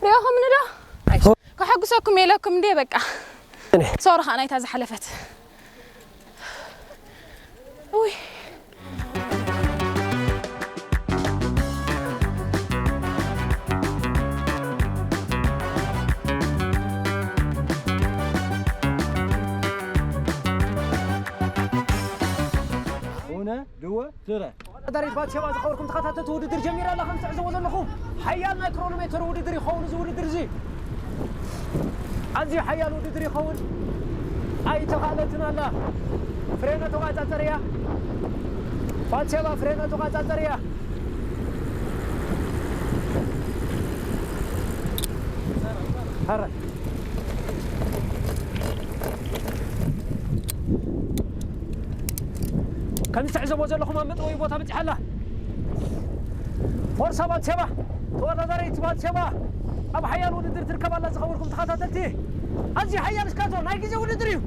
ሪኦኹምኒ ዶ? ከሐጉሰኩም ኢለኩም እንዴ በቃ። ሶሪ ኸኣ ናይታ ዝሓለፈት። ውይ። ኡነ ድወ ትረ ተወዳዳሪት ባትሸባ ዝኸበርኩም ተኸታተልቲ ውድድር ጀሚራ ኣላ። ከም ትዕዘቦ ዘለኹም ሓያል ናይ ክሮኖሜተር ውድድር ይኸውን እዚ ውድድር እዚ። ኣዝዩ ሓያል ውድድር ይኸውን። ኣይተኻእለትን ኣላ። ፍሬና ተቋጻጸር እያ። ባትሸባ ፍሬና ተቋጻጸር እያ። ኧረ። ከም ትዕዘቦ ዘለኹም ኣብ መጥወዪ ቦታ በጺሓ ኣላ። ፎርሳ ባትሸባ፣ ተወዳዳሪት ባትሸባ ኣብ ሓያል ውድድር ትርከብ ኣላ። ዝኸበርኩም ተኸታተልቲ፣ ኣዝዩ ሓያል እስካቶ ናይ ግዜ ውድድር እዩ።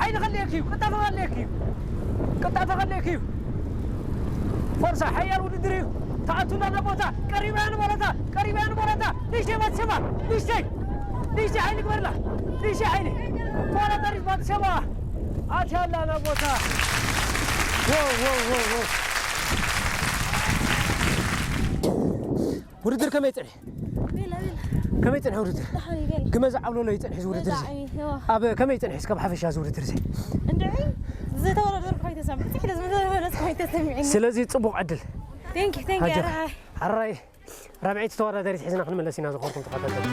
ሓይሊ ከድልየኪ እዩ፣ ቅጣፈ ከድልየኪ እዩ፣ ቅጣፈ ከድልየኪ እዩ። ፎርሳ ሓያል ውድድር እዩ። ተኣቱላ ናብ ቦታ፣ ቀሪባ እያ ንበረታ፣ ቀሪባ እያ ንበረታ። ንእሽተይ ባትሸባ፣ ንእሽተይ፣ ንእሽተይ ሓይሊ ግበርላ፣ ንእሽተይ ሓይሊ። ተወዳዳሪት ባትሸባ ኣትያ ኣላ ናብ ቦታ። ዎ፣ ዎ፣ ዎ፣ ዎ። ውድድር ከመይ ጸንሐ? ቤላ፣ ቤላ። ከመይ ጸንሐ ውድድር? ደሓን እዩ፣ ቤላ። ግመ ዝዓብለሎ እዩ ጸንሐ እዚ ውድድር እዚ። በጣዕሚ፣ እዋ። ኣብ ከመይ ጸንሐ እስከ ብሓፈሻ እዚ ውድድር እዚ? እንድዒ፣ ዝተወዳደርኩ ኣይተሰምዐ-፣ ስለ ዝተወዳደርኩ ኣይተሰሚዐኒ። ስለዚ ጽቡቕ ዕድል። ቴንክ ዩ፣ ቴንክ ዩ፣ ኣጆኻ። ኣርሓይ። ኣራይ፣ ራብዐይቲ ተወዳዳሪት ሒዝና ክንምለስ ኢና ዝኸድኩም ተኸታተልቲ።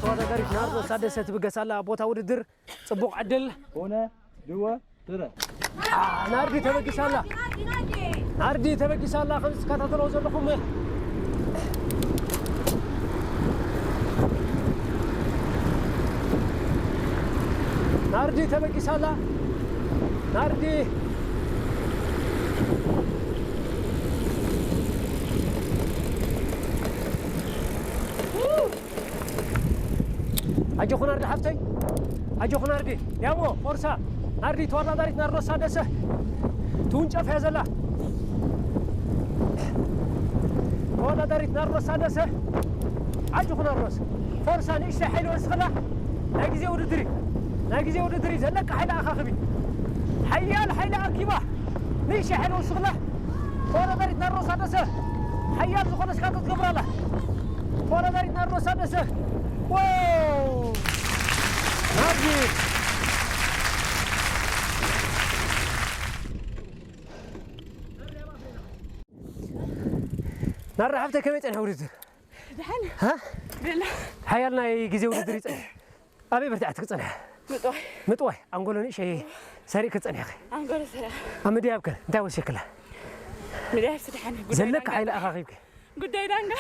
ተወዳዳሪት ናርዶስ ታደሰ ትብገስ ኣላ ኣብ ቦታ ውድድር። ጽቡቕ ዕድል። ሆነ፣ ድወ፣ ትረ። አ፣ ናርዲ ተበጊሳ ኣላ። ናርዲ ተበጊሳ ኣላ፣ ከም ትከታተልዎ ዘለኹም። ናርዲ ተበጊሳ ኣላ። ናርዲ። ኣጆኹ ናርዲ ሓፍተይ፣ ኣጆኹ ናርዲ። ያሞ፣ ፎርሳ፣ ናርዲ ተወዳዳሪት ናርዶስ ታደሰ ትውንጨፍ እያ ዘላ። ተወዳዳሪት ናርዶስ ታደሰ፣ ኣጆኹ ናርዶስ። ፎርሳ፣ ንእሽተይ ሓይሊ ወስኽላ። ናይ ግዜ ውድድር እዩ፣ ናይ ግዜ ውድድር እዩ። ዘለካ ሓይሊ ኣኻኽቢ። ሓያል ሓይሊ ኣርኪባ። ንእሽተይ ሓይሊ ወስኽላ። ተወዳዳሪት ናርዶስ ታደሰ ሓያል ዝኾነ ስካቶ ትገብር ኣላ። ተወዳዳሪት ናርዶስ ታደሰ። ዋው! ናርዲ። ናርዲ ሓፍተይ ከመይ ጸንሐ ውድድር? ደሓን። ሃ? ደላ። ሓያል ናይ ግዜ ውድድር ይጸንሕ። ኣበይ በርቲዐ ትክጸንሐ? ምጥዋይ። ምጥዋይ፣ ኣንጎሎ ንእሸይ ሰሪእ ክጸንሐ። ኣንጎሎ ሰሪኣ። ኣብ ምድያብ ከ እንታይ ወሲክላ? ምድያብ ስድሓን ጉዳይ ዘለካ ዳንጋ። ሓይሊ ኣኻኺብከ? ጉዳይ ዳንጋ።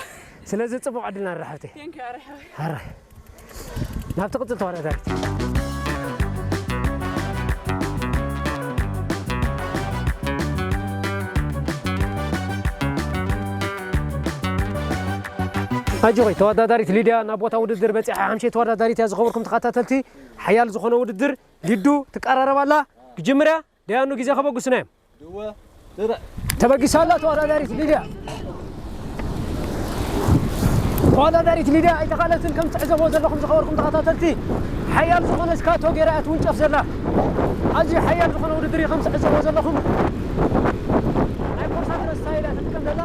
ስለዚ ጽቡቕ ዕድል ናርዲ ሓፍተይ። ቴንክ ዩ፣ ኣረ ሓወይ። ኣረ። ናብ ትቕጽል ተወዳዳሪት። ኣጆኺ፣ ተወዳዳሪት ሊድያ ናብ ቦታ ውድድር በጺሓ ሓምሸይ ተወዳዳሪት እያ። ዝኸበርኩም ተኸታተልቲ፣ ሓያል ዝኾነ ውድድር ሊዱ ትቀራረብ ኣላ። ክጅምር እያ። ደያኑ ግዜ ከበግሱና እዮም። ድወ፣ ድረ። ተበጊሳ ኣላ ተወዳዳሪት ሊድያ። ተወዳዳሪት ሊድያ ኣይተኻለትን። ከም ትዕዘብዎ ዘለኹም ዝኸበርኩም ተኸታተልቲ፣ ሓያል ዝኾነ ስካቶ ገይራ እያ ትውንጨፍ ዘላ። ኣዝዩ ሓያል ዝኾነ ውድድር እዩ ከም ትዕዘብዎ ዘለኹም። ናይ ኮሳትረ ስታይል እያ ትጥቀም ዘላ።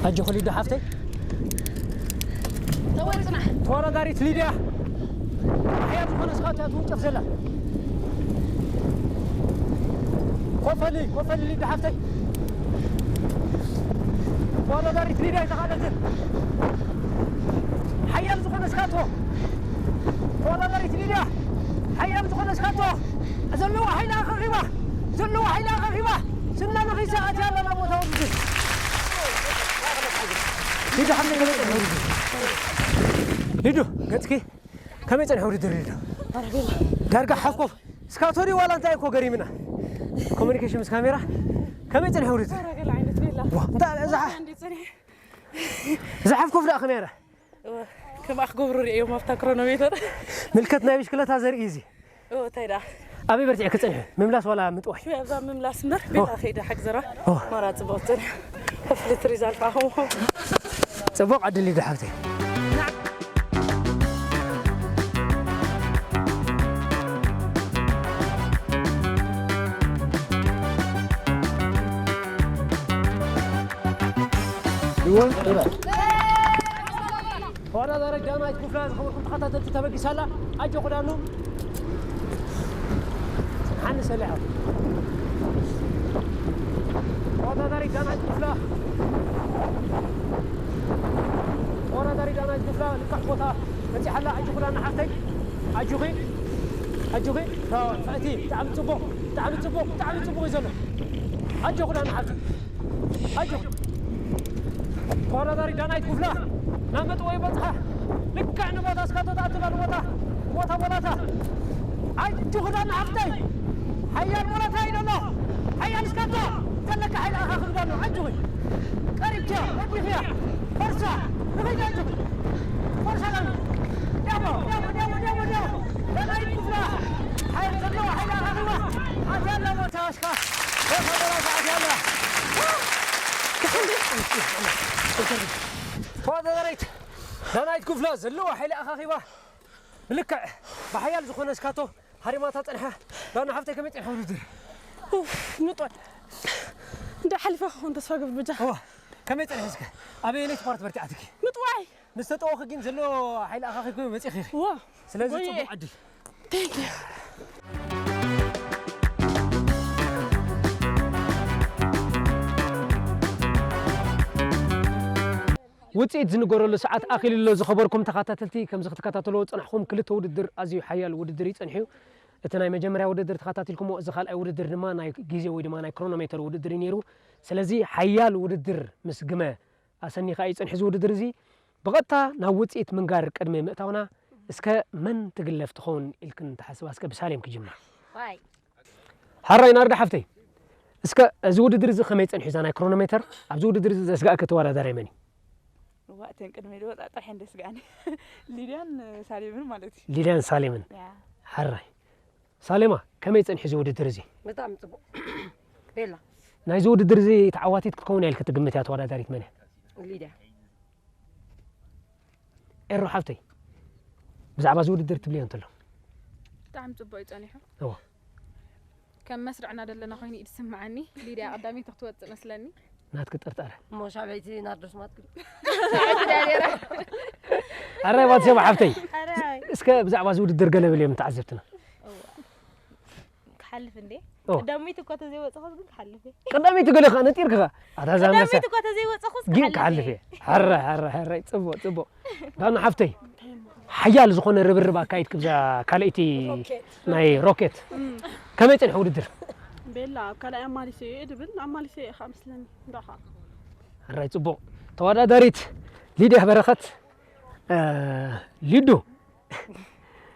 ኣጆኺ ሊዱ ሓፍተይ። ተወይ ጽናሕ። ተወዳዳሪት ሊድያ። ኣሕያ ዝኾነ ስኻት እያ ትውንጨፍ ዘላ። ኮፈሊ፣ ኮፈሊ ሊዱ ሓፍተይ። ተወዳዳሪት ሊድያ ኣይተኻለትን። ሓያል ዝኾነ ስኻቶ። ተወዳዳሪት ሊድያ። ሓያል ዝኾነ ስኻቶ። ዘለዎ ሓይሊ ኣኸኺባ። ዘለዎ ሓይሊ ኣኸኺባ። ስና ነኺሳ ኣትያ ኣላ ናብ ቦታ ውድድር። ሊዱ ሓፍተይ ከመይ ጸንሐ ውድድር? ሊዱ፣ ገጽኪ ከመይ ጸንሐ ውድድር ሊዱ? ኣረ ቤላ። ዳርጋ ሓፍ ኮፍ። ስካቶ ድዩ ዋላ እንታይ እኮ ገሪምና። ኮሙኒኬሽን ምስ ካሜራ ከመይ ጸንሐ ውድድር? ኣረ ገለ ዓይነት ቤላ። ዋ፣ እንታይ እዛ ሓ-፣ እንዴት ጸንሐ? እዛ ሓፍ ኮፍ ደኣ ከመይ ኣረ? እወ፣ ከምኣ ክገብሩ ርእዮም ኣብታ ክሮኖሜተር። ምልከት ናይ ብሽክለታ ዘርኢ እዩ እዚ። እወ፣ እንታይ ደኣ? ኣበይ በርቲዐ ክጸንሐ? ምምላስ ዋላ ምጥዋይ? ሽወ ኣብዛ ምምላስ እምበር፣ ኦ። ቤላ ከይደ ሓግዘራ። ኦ። ማራ ጽቡቕ ጸንሐ። ክፍልት ሪዛልት ኣኹም። ጽቡቕ ዕድል እዩ፣ ሓፍተይ። ተወዳዳሪ ዳናይት ክፍላ ዝኸበርኩም ተኸታተልቲ ተበጊሳ ኣላ። ኣጆኹ ዳኑ። ሓኒ ሰሊሓ። ተወዳዳሪ ዳናይት ክፍላ። ተወዳዳሪ ዳናይት ክፍላ ልክዕ ቦታ በጺሓ ኣላ። ኣጆኹ ዳና ሓፍተይ። ኣጆኺ። ኣጆኺ። ተፈእቲ። ብጣዕሚ ጽቡቕ። ብጣዕሚ ጽቡቕ። ብጣዕሚ ጽቡቕ እዩ ዘሎ። ኣጆኹ ዳና ሓፍተይ። ኣጆኹ። ተወዳዳሪ ዳናይት ክፍላ ናብ መጥወይ በጽሓ። ልክዕ ንቦታ እስካቶ ትኣትላ ንቦታ። ንቦታ ቦላታ። ኣጆኹ ዳና ሓፍተይ። ሓያል ቦላታ እዩ ዘሎ። ሓያል እስካቶ። ዘለካ ሓይሊ ኣኻኺብ ዳኑ። ኣጆኺ። ቀሪብኪያ። ወዲኽያ። ፈርሳ። ንኸይድ ኣጆኺ። ፈርሳ ዳኑ። ዳሞ፣ ዳሞ፣ ዳሞ፣ ዳሞ፣ ዳሞ። ዳናይት ክፍላ። ሓይሊ ዘለዎ ሓይሊ ኣኻኺባ። ኣትያ ኣላ ቦታ እስካ። ቦታ ቦላታ ኣትያ ኣላ። ተወዳዳሪት ዳናይት ክፍላ ዘለዋ ሓይሊ ኣኻኺባ። ብልክዕ ብሓያል ዝኾነ እስካቶ ሃሪማታ ጸንሓ። ዳና ሓፍተይ ከመይ ጸንሐ ውድድር? ኡፍ፣ ምጥዋይ። እንዳ ሓሊፋ ክኾን ተስፋ ገብር በጃ። እዋ፣ ከመይ ጸንሐ እስከ? ኣበየነይቲ ፓርት በርቲዓትኪ? ምጥዋይ። ምስ ተጠወኺ ግን ዘሎ ሓይሊ ኣኻኺብኪ መጺኺ። እዋ። ስለዚ ጎየ። ጽቡቕ ዕድል። Thank you። ውጽኢት ዝንገረሉ ሰዓት ኣኺሉ ኣሎ። ዝኸበርኩም ተኸታተልቲ፣ ከምዚ ክትከታተልዎ ዝጸናሕኩም ክልተ ውድድር ኣዝዩ ሓያል ውድድር እዩ ጸኒሑ። እቲ ናይ መጀመርያ ውድድር ተኸታቲልኩሞ፣ እዚ ካልኣይ ውድድር ድማ ናይ ግዜ ወይ ድማ ናይ ክሮኖሜተር ውድድር እዩ ነይሩ። ስለዚ ሓያል ውድድር ምስ ግመ ኣሰኒኻ እዩ ጸኒሑ እዚ ውድድር እዚ። ብቐጥታ ናብ ውጽኢት ምንጋር ቅድሚ ምእታውና፣ እስከ መን ትግለፍ ትኸውን ኢልክን ትሓስባ? እስከ ብሳሌም ክጅምር። ዋይ። ሓራይ ናርዳ ሓፍተይ፣ እስከ እዚ ውድድር እዚ ከመይ ጸኒሑ? እዛ ናይ ክሮኖሜተር፣ ኣብዚ ውድድር እዚ ዘስጋእኪ ተወዳዳራይ መን እዩ? እዋ፣ እተን ቅድሚ ኢሉ ወጻእ ጥራሕ እንደ ስጋእኒ። ሊድያን ሳሌምን ማለት እዩ። ሊድያን ሳሌምን። ያ። ሓራይ። ሳሌማ፣ ከመይ ጸኒሑ እዚ ውድድር እዚ? ብጣዕሚ ጽቡቕ። ቤላ። ናይዚ ውድድር እዚ ተዓዋቲት ክትከውን እያ ኢልኪ ትግምት እያ ተወዳዳሪት መን እያ? ሊድያ። ኤሮ ሓፍተይ፣ ብዛዕባ እዚ ውድድር ትብልዮ እንተሎ? ብጣዕሚ ጽቡቕ እዩ ጸኒሑ። እዎ። ከም መስርዕና ዘለና ኮይኑ እዩ ዝስምዓኒ። ሊድያ ቀዳመይቲ ክትወጽእ መስለኒ። ናትኪ ጥርጣረ? እሞ ሻብዐይቲ ናርዶስ ማትክል። ኣረ ባትሸባ ሓፍተይ፣ ኣረ። እስከ ብዛዕባ እዚ ውድድር ገለ በልዮም ተዓዘብትና። እዋ። ክሓልፍ እንዴ? ኦ። ቀዳመይቲ እኳ ተዘይወጸኹስ ግን ክሓልፍ እየ። ቀዳመይቲ ገለ ኸኣ ነጢርኪ ኸኣ። ኣታ እዛ ኣንበሳ። ቀዳመይቲ እኳ ተዘይወጸኹስ ግን ክሓልፍ ክሓልፍ እየ። እየ። ሕረ፣ ሕረ፣ ሕረ፣ ጽቡቕ፣ ጽቡቕ። ዳኑ ሓፍተይ፣ ሓያል ዝኾነ ርብርብ ኣካይድኪ ብዛ ካልኣይቲ ሮኬት። ናይ ሮኬት። እም። ከመይ ጸኒሑ ውድድር? ቤላ፣ ኣብ ካልኣይ ኣማሊሰ እየ ድብል፣ ኣማሊሰ እየ ኸኣ መስለኒ። እንዳ ኸኣ። ሕራይ ጽቡቕ። ተወዳዳሪት ሊድያ በረኸት፣ እ፣ ሊዱ።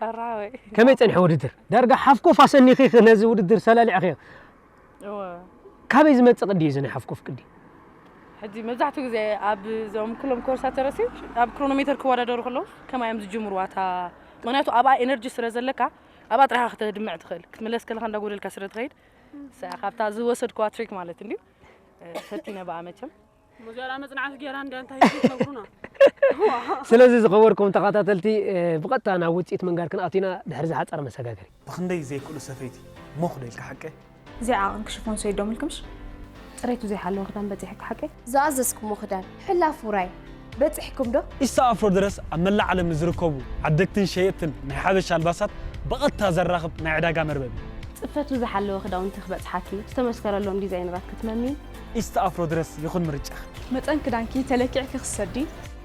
ሕራወይ። ከመይ ጸኒሑ ውድድር? ዳርጋ ሓፍ ኮፍ ኣሰኒኺ ነዚ ውድድር ሰላሊዕኽዮ። እወ። ካበይ ዝመጽእ ቅዲ እዩ እዚ ናይ ሓፍ ኮፍ ቅዲ? ሕጂ መብዛሕትኡ ግዜ ኣብ እዞም ኩሎም ኮርሳት ተረሲ ኣብ ክሮኖሜተር ክወዳደሩ ከለዉ ከማይ እዮም ዝጅምርዋ እታ፣ ምኽንያቱ ኣብኣ ኤነርጂ ስለ ዘለካ ኣብኣ ጥራይ ኢኻ ከተድምዕ ትኽእል። ክትምለስ ከለኻ እንዳጎደልካ ስለ ትኸይድ፣ ንሳ እያ ካብታ ዝወሰድክዋ ትሪክ ማለት እንድዩ። እ፣ ፈቲነ ብኣ መቸም። እሞ እዚኣ ደኣ መጽናዕቲ ጌራ እንድያ እንታይ እዩ ትነግሩና? ስለዚ ዝኸበርኩም ተኸታተልቲ፣ እ፣ ብቐጥታ ናብ ውጽኢት ምንጋር ክንኣቱ ኢና ድሕሪ ዝሓጸረ መሰጋገሪ። ብኽንደይ ዘይክእሉ ሰፈይቲ ሞኽ ዶ ኢልካ ሓቀ? እዚኣ ዓቐንኪ ሽፎን ሰይዶም ኢልክምሽ? ጽሬቱ ዘይሓለወ ክዳን በጺሕኪ ሓቀይ? ዝኣዘዝኩሞ ክዳን፣ ሕላፍ ውራይ፣ በጺሕኩም ዶ? ኢስታ ኣፍሮ ድረስ ኣብ መላእ ዓለም ንዝርከቡ ዓደግትን ሸየጥትን ናይ ሓበሻ ኣልባሳት ብቐጥታ ዘራኽብ ናይ ዕዳጋ መርበብ እዩ። ጽፈቱ ዝሓለወ ክዳውንቲ ክበጽሓኪ፣ ዝተመስከረሎም ዲዛይነራት ክትመምዪ? ኢስታ ኣፍሮ ድረስ ይኹን ምርጫኺ። መጠን ክዳንኪ ተለኪዕኪ ክትሰዲ?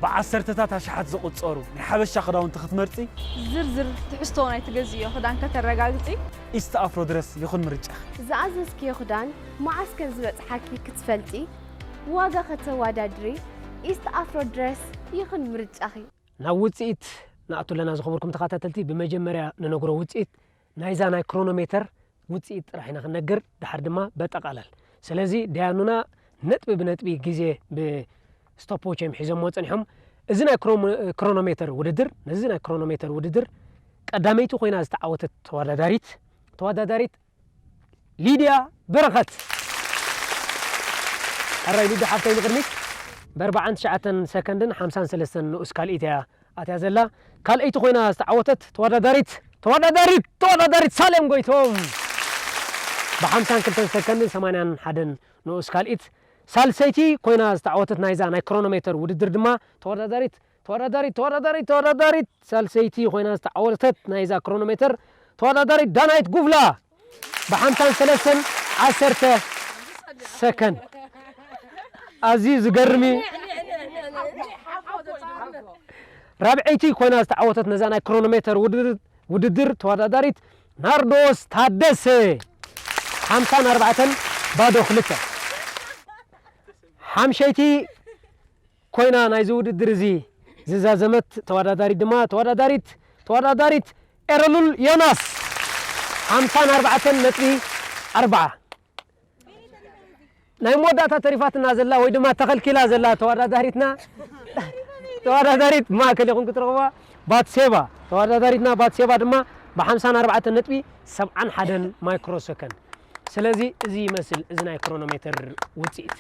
ብዓሰርተታት ኣሽሓት ዝቑጸሩ ናይ ሓበሻ ክዳውንቲ ክትመርጺ? ዝርዝር ትሕዝቶ ናይ ትገዝእዮ ክዳን ከተረጋግጺ? ኢስታ ኣፍሮ ድረስ ይኹን ምርጫኺ። ዝኣዘዝክዮ ክዳን መዓስ ከም ዝበጽሓኪ ክትፈልጢ፣ ዋጋ ከተወዳድሪ፣ ኢስት ኣፍሮ ድረስ ይኹን ምርጫኺ። ናብ ውጽኢት ንኣቱ ኣለና ዝኸበርኩም ተኸታተልቲ፣ ብመጀመርያ ንነግሮ ውጽኢት ናይዛ ናይ ክሮኖሜተር ውጽኢት ጥራሕ ኢና ክንነግር፣ ድሓር ድማ በጠቓላል። ስለዚ ደያኑና ነጥቢ ብነጥቢ ግዜ ብስቶፕ ዎች እዮም ሒዞምዎ ጸኒሖም። እዚ ናይ ክሮም-፣ ክሮኖሜተር ውድድር፣ ነዚ ናይ ክሮኖሜተር ውድድር ቀዳመይቲ ኮይና ዝተዓወተት ተወዳዳሪት፣ ተወዳዳሪት ሊድያ በረኸት። ሕራይ ሊዱ ሓፍተይ ንቕድሚት። ብኣርባዓን ትሽዓተን ሰከንድን ሓምሳን ሰለስተን ንኡስ ካልኢት እያ ኣትያ ዘላ። ካልኣይቲ ኮይና ዝተዓወተት ተወዳዳሪት፣ ተወዳዳሪት፣ ተወዳዳሪት ሳሌም ጎይቶም። ብሓምሳን ክልተን ሰከንድን ሰማንያን ሓደን ንኡስ ካልኢት። ሳልሰይቲ ኮይና ዝተዓወተት ናይዛ ናይ ክሮኖሜተር ውድድር ድማ ተወዳዳሪት ተወዳዳሪት ተወዳዳሪት ተወዳዳሪት ሳልሰይቲ ኮይና ዝተዓወተት ናይዛ ክሮኖሜተር ተወዳዳሪት ዳናይት ጉፍላ ብሓምሳን ሰለስተን ዓሰርተ ሰከንድ። ኣዝዩ ዝገርም እዩ። ራብዐይቲ ኮይና ዝተዓወተት ነዛ ናይ ክሮኖሜተር ውድድር ውድድር ተወዳዳሪት ናርዶስ ታደሰ ሓምሳን ኣርባዕተን ባዶ ክልተ። ሓምሸይቲ ኮይና ናይዚ ውድድር እዚ ዝዛዘመት ተወዳዳሪት ድማ ተወዳዳሪት ተወዳዳሪት ኤረሉል ዮናስ ሓምሳን ኣርባዕተን ነጥቢ ኣርባዓ። ናይ መወዳእታ ተሪፋትና ዘላ ወይ ድማ ተኸልኪላ ዘላ ተወዳዳሪትና ተወዳዳሪት ማእከል ይኹን ክትረኽባ ባትሴባ ተወዳዳሪትና ባትሴባ ድማ ብሓምሳን ኣርባዕተን ነጥቢ ሰብዓን ሓደን ማይክሮ ሰከንድ። ስለዚ እዚ ይመስል እዚ ናይ ክሮኖሜተር ውፅኢት።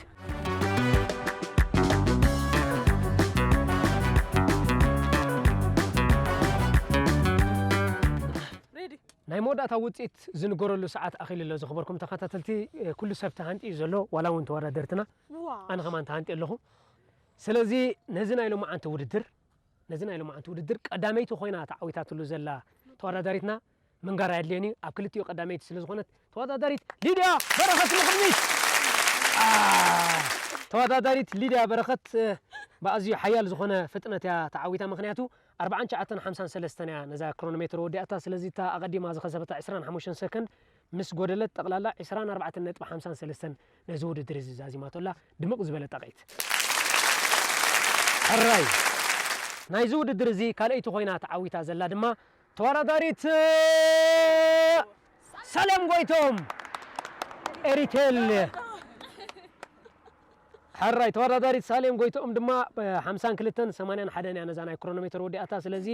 ናይ መወዳእታ ውፅኢት ዝንገረሉ ሰዓት ኣኺሉ ኣሎ። ዝኽበርኩም ተኸታተልቲ፣ ኩሉ ሰብ ተሃንጢ እዩ ዘሎ፣ ዋላ እውን ተወዳደርትና። ኣነ ከማን ተሃንጢ ኣለኹ። ስለዚ ነዚ ናይ ሎማዓንቲ ውድድር ነዚ ናይ ሎማዓንቲ ውድድር ቀዳመይቲ ኮይና ተዓዊታትሉ ዘላ ተወዳዳሪትና ምንጋር ኣየድልዮን እዩ። ኣብ ክልቲኡ ቀዳመይቲ ስለ ዝኾነት ተወዳዳሪት ሊድያ በረኸት ንቕድሚት። ተወዳዳሪት ሊድያ በረኸት ብኣዝዩ ሓያል ዝኾነ ፍጥነት እያ ተዓዊታ። ምኽንያቱ ኣርባዓን ትሽዓተን ሓምሳን ሰለስተን እያ ነዛ ክሮኖሜትር ወዲኣታ። ስለዚ እታ ኣቐዲማ ዝኸሰበታ ዕስራን ሓሙሽተን ሰከንድ ምስ ጎደለት ጠቕላላ ዕስራን ኣርባዕተን ነጥቢ ሓምሳን ሰለስተን ነዚ ውድድር እዚ ዛዚማቶ ኣላ። ድምቕ ዝበለ ጣቕዒት። ሕራይ ናይዚ ውድድር እዚ ካልኣይቲ ኮይና ተዓዊታ ዘላ ድማ ተወዳዳሪት ሳሌም ጎይቶም ኤሪቴል። ሕራይ ተወዳዳሪት ሳሌም ጎይቶም ድማ ሓምሳን ክልተን ሰማንያን ሓደን እያ ነዛ ናይ ክሮኖሜትር ወዲኣታ። ስለዚ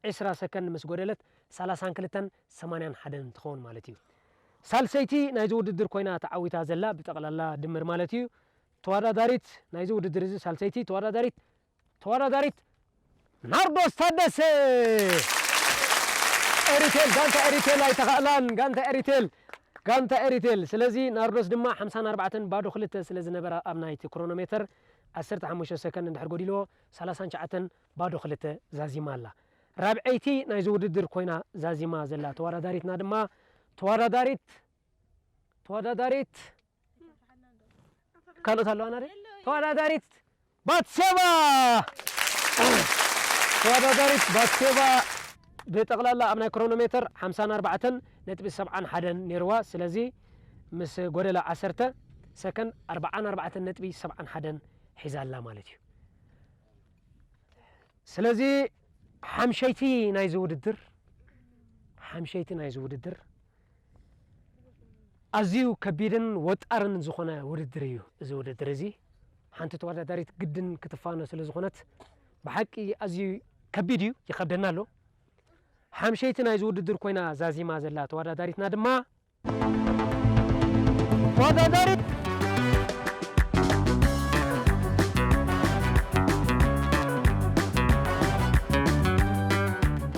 ዕስራ ሰከንድ ምስ ጎደለት ሰላሳን ክልተን ሰማንያን ሓደን ትኸውን ማለት እዩ። ሳልሰይቲ ናይዚ ውድድር ኮይና ተዓዊታ ዘላ ብጠቕላላ ድምር ማለት እዩ። ተወዳዳሪት ናይዚ ውድድር እዚ ሳልሰይቲ ተወዳዳሪት ተወዳዳሪት ናርዶስ ታደሰ ኤሪቴል፣ ጋንታ ኤሪቴል ኣይተኻእላን። ጋንታ ኤሪቴል ጋንታ ኤሪቴል። ስለዚ ናርዶስ ድማ ሓምሳን ኣርባዕተን ባዶ ክልተ ስለ ዝነበራ ኣብ ናይቲ ክሮኖሜተር ዓሰርተ ሓሙሽተ ሰከንድ እንድሕር ጎዲልዎ ሰላሳን ትሽዓተን ባዶ ክልተ ዛዚማ ኣላ። ራብዐይቲ ናይዚ ውድድር ኮይና ዛዚማ ዘላ ተወዳዳሪትና ድማ ተወዳዳሪት ተወዳዳሪት ካልኦት ኣለዋና ደ ተወዳዳሪት ባትሴባ ተወዳዳሪት ባትሴባ ብጠቕላላ ኣብ ናይ ክሮኖሜተር ሓምሳን ኣርባዕተን ነጥቢ ሰብዓን ሓደን ነይርዋ። ስለዚ ምስ ጎደላ ዓሰርተ ሰከንድ ኣርባዓን ኣርባዕተን ነጥቢ ሰብዓን ሓደን ሒዛ ኣላ ማለት እዩ። ስለዚ ሓምሸይቲ ናይዚ ውድድር ሓምሸይቲ ናይዚ ውድድር ኣዝዩ ከቢድን ወጣርን ዝኾነ ውድድር እዩ። እዚ ውድድር እዚ ሓንቲ ተወዳዳሪት ግድን ክትፋኖ ስለ ዝኾነት ብሓቂ ኣዝዩ ከቢድ እዩ፣ ይኸብደና ኣሎ። ሓምሸይቲ ናይዚ ውድድር ኮይና ዛዚማ ዘላ ተወዳዳሪትና ድማ ተወዳዳሪት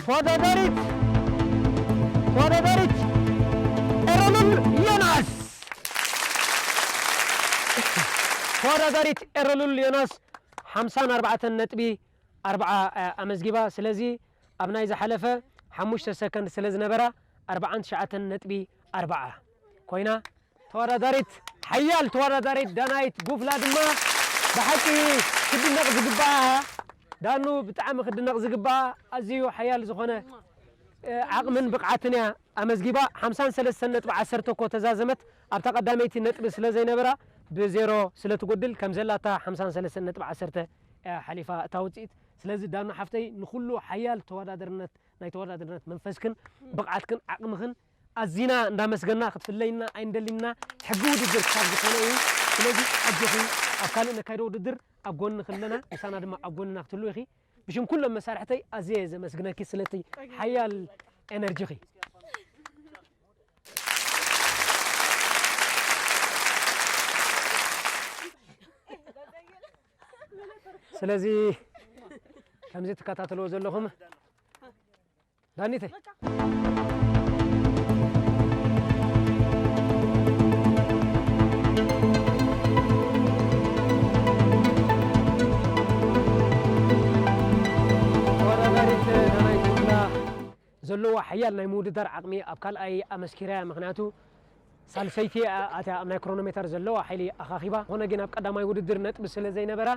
ተወዳዳሪት ተወዳዳሪት ኤረሉል ዮናስ ተወዳዳሪት ኤረሉል ዮናስ ሓምሳን ኣርባዕተን ነጥቢ ኣርብዓ ኣመዝጊባ። ስለዚ ኣብ ናይ ዝሓለፈ ሓሙሽተ ሰከንድ ስለ ዝነበራ ኣርባዓን ትሽዓተን ነጥቢ ኣርብዓ ኮይና። ተወዳዳሪት ሓያል ተወዳዳሪት ዳናይት ጉፍላ ድማ ብሓቂ ክድነቕ ዝግባኣ ዳኑ ብጣዕሚ ክድነቕ ዝግባኣ ኣዝዩ ሓያል ዝኾነ ዓቕምን ብቕዓትን እያ ኣመዝጊባ። ሓምሳን ሰለስተን ነጥቢ ዓሰርተ እኮ ተዛዘመት ኣብታ ቀዳመይቲ ነጥቢ ስለ ዘይነበራ ብዜሮ ስለ ትጎድል ከም ዘላታ ሓምሳን ሰለስተን ነጥቢ ዓሰርተ እያ ሓሊፋ እታ ውፅኢት። ስለዚ ዳኑ ሓፍተይ ንኹሉ ሓያል ተወዳደርነት ናይ ተወዳደርነት መንፈስክን ብቕዓትክን ዓቕምኽን ኣዚና እንዳመስገና ክትፍለይና ኣይንደሊና ሕጊ ውድድር ክሳብ ዝኾነ እዩ። ስለዚ ኣጆኺ ኣብ ካልእ ነካይዶ ውድድር ኣብ ጎኒ ክለና ምሳና ድማ ኣብ ጎንና ክትህሉ ኢኺ። ብሽም ኩሎም መሳርሕተይ ኣዝየ ዘመስግነኪ ስለቲ ሓያል ኤነርጂኺ። ስለዚ ከምዚ ትከታተልዎ ዘለኹም ዳኒተይ ሓያል ናይ ምውድዳር ዓቕሚ ኣብ ካልኣይ ኣመስኪራ እያ። ምኽንያቱ ሳልሰይቲ እያ ኣትያ ኣብ ናይ ክሮኖሜተር ዘለዋ ሓይሊ ኣኻኺባ። ዝኾነ ግን ኣብ ቀዳማይ ውድድር ነጥቢ ስለ ዘይነበራ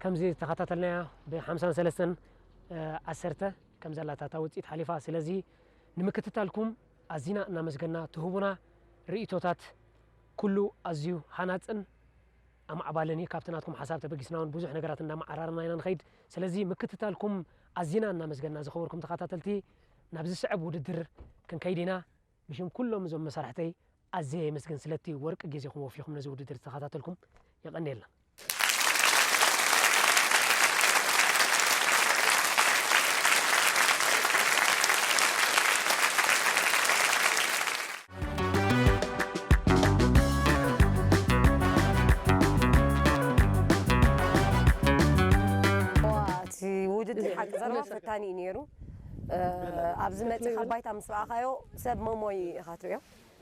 ከምዚ ዝተኸታተልናያ ብ53 10 ከም ዘላታ እታ ውፅኢት ሓሊፋ። ስለዚ ንምክትታልኩም ኣዚና እናመስገና ትህቡና ርእይቶታት ኩሉ ኣዝዩ ሃናፅን ኣማዕባልን እዩ። ካብቲ ናትኩም ሓሳብ ተበጊስና እውን ብዙሕ ነገራት እንዳመዓራረና ኢና ንኸይድ። ስለዚ ምክትታልኩም ኣዚና እናመስገና ዝኸበርኩም ተኸታተልቲ ናብ ዝስዕብ ውድድር ክንከይድ ኢና። ብሽም ኩሎም እዞም መሳርሕተይ ኣዝየ የመስግን ስለቲ ወርቂ ግዜኹም ወፊኹም ነዚ ውድድር ዝተኸታተልኩም። የቐንየልና። እቲ ውድድር ሓቂ ዘረባ ፈታኒ እዩ ነይሩ። ኣብ ዝመፅእ ካብ ባይታ ምስ ረኣኻዮ ሰብ መሞይ ኢኻ ትሪኦ።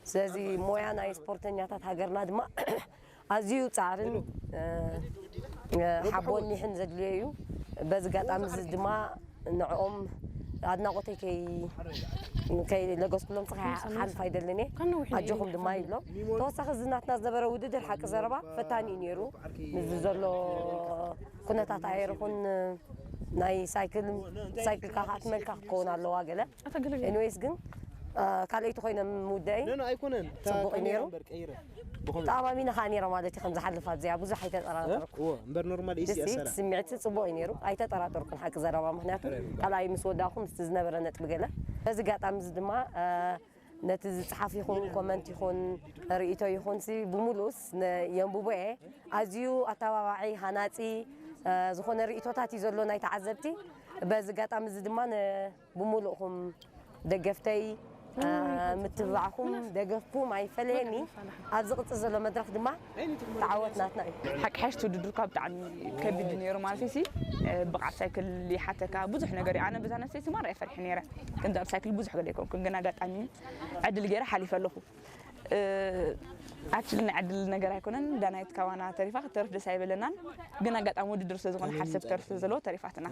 ስለዚ ሞያ ናይ ስፖርተኛታት ሃገርና ድማ ኣዝዩ ፃዕርን ሓቦን ኒሕን ዘድልዮ እዩ። በዚ ኣጋጣሚ እዚ ድማ ንዕኦም ኣድናቆተይ ከይለገስኩሎም ፅ ሓልፍ ኣይደልን እየ። ኣጆኹም ድማ ይብሎም። ተወሳኺ እዚ ናትና ዝነበረ ውድድር ሓቂ ዘረባ ፈታኒ እዩ ነይሩ። ምስዚ ዘሎ ኩነታት ኣየር ይኹን ናይ ሳይክል ሳይክልካ ከዓ ትመልካ ክትከውን ኣለዋ ገለ። ኤኒዌይስ ግን ካልኣይቲ ኮይነ ምውዳእይ ኣይኮነን ፅቡቕ እዩ ነይሩ። ተኣማሚነ ከዓ ነይረ ማለት እዩ ከም ዝሓልፍ ኣብዚኣ ብዙሕ ኣይተጠራጠርኩ። እምበር ኖርማል ኢሲ ደስ ኣሰላ ስምዒት ጽቡቕ እዩ ነይሩ ኣይተጠራጠርኩን ሓቂ ዘረባ ምክንያቱ ካልኣይ ምስ ወዳእኹ ምስቲ ዝነበረ ነጥቢ ገለ በዚ ኣጋጣሚ እዚ ድማ ነቲ ዝፅሓፍ ይኹን ኮመንት ይኹን ርእይቶ ይኹን ሲ ብምሉእስ የንብቦ እየ ኣዝዩ ኣተባባዒ ሃናፂ ዝኾነ ርእይቶታት እዩ ዘሎ ናይ ተዓዘብቲ በዚ ኣጋጣሚ እዚ ድማ ብሙሉእኹም ደገፍተይ ምትብባዕኹም ደገፍኩም ኣይፈለየኒ ኣብ ዝቕፅል ዘሎ መድረኽ ድማ ተዓወት ናትና እዩ። ሓቂ ሓሽ እቲ ውድድር እኳ ብጣዕሚ ከቢድ እዩ ነይሩ ማለት እዩ። ብቕዓት ሳይክል ይሓተካ ብዙሕ ነገር እዩ። ኣነ በዛ ነብሰይ ማራ እየ ፈሪሐ ነይረ። ከምዚ ኣብ ሳይክል ብዙሕ ገለ ኣይኮንኩን ግን ኣጋጣሚ ዕድል ገይረ ሓሊፈ ኣለኹ። ኣክችሊ ናይ ዕድል ነገር ኣይኮነን ዳናይት ካባና ተሪፋ ክትተርፍ ደስ ኣይበለናን ግን ኣጋጣሚ ውድድር ስለ ዝኾነ ሓንሳብ ክትተርፍ ስለ ዘለዎ ተሪፋትና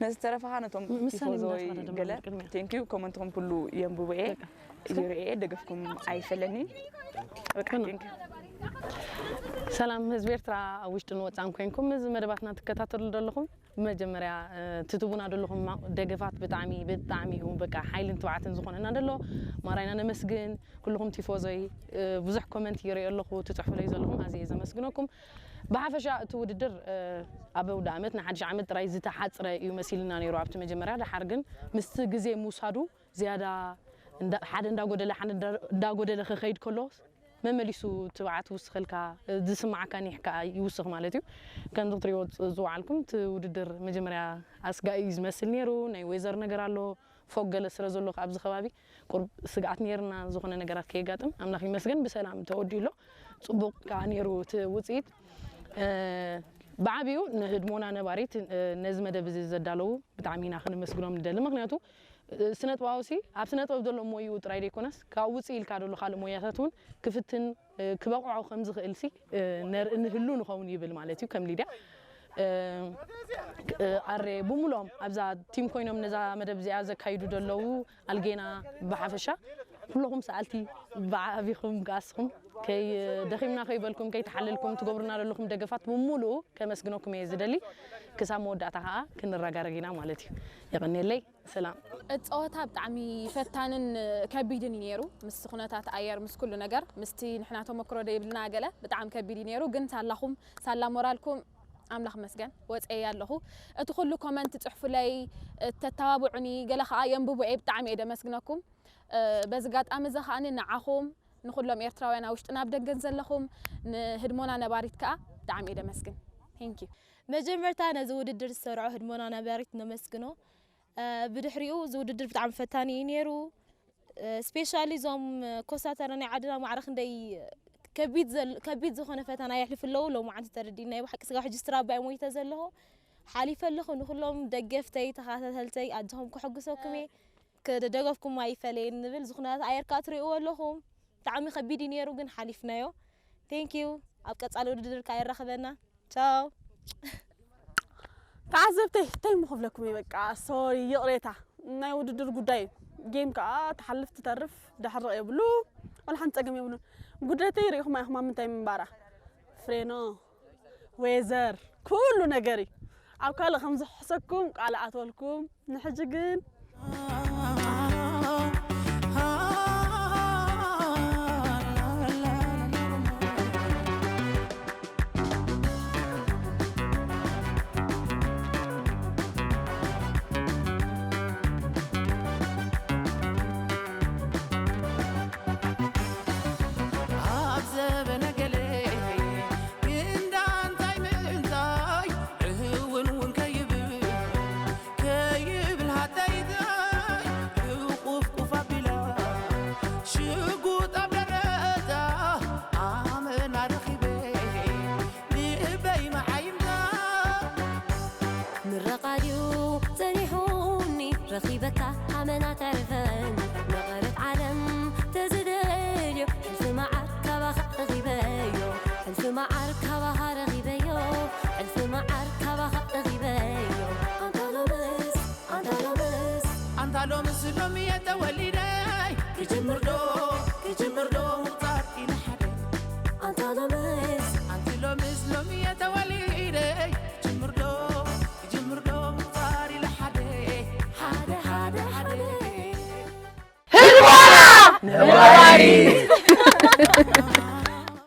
ነዚ ተረፋኻ ነቶም ቲፎዞ ወይ ገለ ቴንኪዩ ኮመንትኹም ኩሉ የንብቦ እየ ይሪኦ እየ ደገፍኩም ኣይፈለኒ በቃ ቴንኪዩ ሰላም ህዝቢ ኤርትራ ኣብ ውሽጥን ወፃን ኮይንኩም እዚ መደባትና ትከታተሉ ዘለኹም ብመጀመርያ ትትቡና ዘለኹም ደገፋት ብጣዕሚ ብጣዕሚ እዩ በቃ ሓይልን ትብዓትን ዝኾነና ደሎ ማራይና ነመስግን ኩልኹም ቲፎዞይ ብዙሕ ኮመንት ይሪኦ ኣለኹ ትፅሕፉለይ ዘለኹም ኣዝየ ዘመስግነኩም ብሓፈሻ እቲ ውድድር ኣብ ኣውደ ኣመት ንሓድሽ ዓመት ጥራይ ዝተሓፅረ እዩ መሲልና ነይሩ ኣብቲ መጀመርያ ደሓር ግን ምስቲ ግዜ ምውሳዱ ዝያዳ ሓደ እንዳጎደለ ሓደ እንዳጎደለ ክኸይድ ከሎ መመሊሱ ትብዓት ውስኸልካ ዝስማዓካ ኒሕ ከዓ ይውስኽ ማለት እዩ ከምዚ ክትሪኦ ዝወዓልኩም እቲ ውድድር መጀመርያ ኣስጋኢ እዩ ዝመስል ነይሩ ናይ ወይዘር ነገር ኣሎ ፎቅ ገለ ስለ ዘሎ ኣብዚ ከባቢ ቁርብ ስግኣት ነይርና ዝኾነ ነገራት ከየጋጥም ኣምላኽ ይመስገን ብሰላም ተወዲኡ ኣሎ ጽቡቕ ከዓ ነይሩ እቲ ውፅኢት ብዓብዩ ንህድሞና ነባሪት ነዚ መደብ እዚ ዘዳለዉ ብጣዕሚ ኢና ክንመስግኖም ንደሊ ምክንያቱ ስነጥባዊ ሲ ኣብ ስነጥበብ ዘሎ ሞይኡ ጥራይ ዘይኮነስ ካብ ውፅእ ኢልካ ዘሎ ካልእ ሞያታት እውን ክፍትን ክበቕዖ ከም ዝኽእል ሲ ነርኢ ንህሉ ንኸውን ይብል ማለት እዩ ከም ሊድያ ኣረ ብምሎም ኣብዛ ቲም ኮይኖም ነዛ መደብ እዚኣ ዘካይዱ ዘለዉ ኣልጌና ብሓፈሻ ኩለኹም ሰኣልቲ ብዓቢኹም ጋስኹም ከይ ደኺምና ከይበልኩም ከይተሓለልኩም ትገብሩና ዘለኹም ደገፋት ብምሉኡ ከመስግነኩም እየ ዝደሊ ክሳብ መወዳእታ ከዓ ክንረጋረግ ኢና ማለት እዩ የቐንየለይ ሰላም። እቲ ፀወታ ብጣዕሚ ፈታንን ከቢድን እዩ ነይሩ። ምስቲ ኩነታት ኣየር ምስ ኩሉ ነገር ምስቲ ንሕና ተመክሮ ደይብልና ገለ ብጣዕሚ ከቢድ እዩ ነይሩ። ግን ሳላኹም ሳላ ሞራልኩም ኣምላኽ መስገን ወፀየ ኣለኹ። እቲ ኩሉ ኮመንት ትፅሕፉለይ ተተባብዑኒ ገለ ከዓ የንብቡ እየ ብጣዕሚ እየ ደመስግነኩም። በዚ ጋጣሚ እዚ ከዓ ንዓኹም ንኹሎም ኤርትራውያን ኣብ ውሽጥን ኣብ ደገን ዘለኹም ንህድሞና ነባሪት ከዓ ብጣዕሚ እየ ደመስግን። Thank you። መጀመርታ ነዚ ውድድር ዝሰርዖ ህድሞና ነባሪት ነመስግኖ። ብድሕሪኡ እዚ ውድድር ብጣዕሚ ፈታኒ እዩ ነይሩ። ስፔሻሊ እዞም ኮሳተረ ናይ ዓድና ማዕረ ክንደይ ከቢድ ዝኾነ ፈተና የሕልፉ ኣለዉ ሎማዓንቲ ተረዲእናዮ ብሓቂ ስጋብ ሕጂ ስትራባ እየ ሞይተ ዘለኹ ሓሊፈ ኣለኹ ንኩሎም ደገፍተይ ተኸታተልተይ ኣጆኹም ከሐጉሰኩም እየ ክደገፍኩም ኣይፈለየን ንብል እዚ ኩነታት ኣየር ከዓ ትሪእዎ ኣለኹም ብጣዕሚ ከቢድ እዩ ነይሩ ግን ሓሊፍናዮ ቴንኪዩ ኣብ ቀፃሊ ውድድር ከዓ የራኽበና ቻው ተዓዘብተይ እንታይ እሞ ክብለኩም እየ በቃ ሶሪ ይቕሬታ ናይ ውድድር ጉዳይ እዩ ጌም ከዓ ትሓልፍ ትተርፍ ዳሕረቕ የብሉ። ዋላ ሓንቲ ፀገም የብሉን። ጉድለተይ ርኢኹም ኣይኹም ኣብ ምንታይ ምንባራ? ፍሬኖ፣ ዌዘር፣ ኩሉ ነገር እዩ። ኣብ ካልእ ከም ዝሕሰኩም ቃል ኣትወልኩም። ንሕጂ ግን ኣብ ዘበነ ገለ እንዳ እንታይ ምእንታይ እውን እውን ከይብል ከይብል ሃተይታይ እቁፍ ቁፍ ኣቢላ ሽጉጥ ኣብ ደረታ ኣመና ረኺበ ልበይ መዓይምታ ምረቓ ድዩ ጸኒሑኒ ረኺበካ ኣመና ተርፈኒ መቐረት ዓለም ተዝደልዮ ሕልፊ መዓር ካባኻ ረኺበዮ ሕልፊ መዓር ካባኻ ረኺበዮ ሕልፊ መዓር ካባኻ ረኺበዮ ኣንታ ሎምስ ኣንታ ሎምስ ኣንታ ሎምስ ሎሚ የተወሊደይ ክጅምር ዶ ክጅምር ዶ ምቁጻር ኢለ ሓደ ኣንታ ሎምስ ኣንቲ ሎምስ ሎሚ የተወሊደይ ክጅምር ዶ ክጅምር ዶ ምቁጻር ኢለ ሓደ ሓደ ሓደ ሓደ ህዝቦና ነባሪት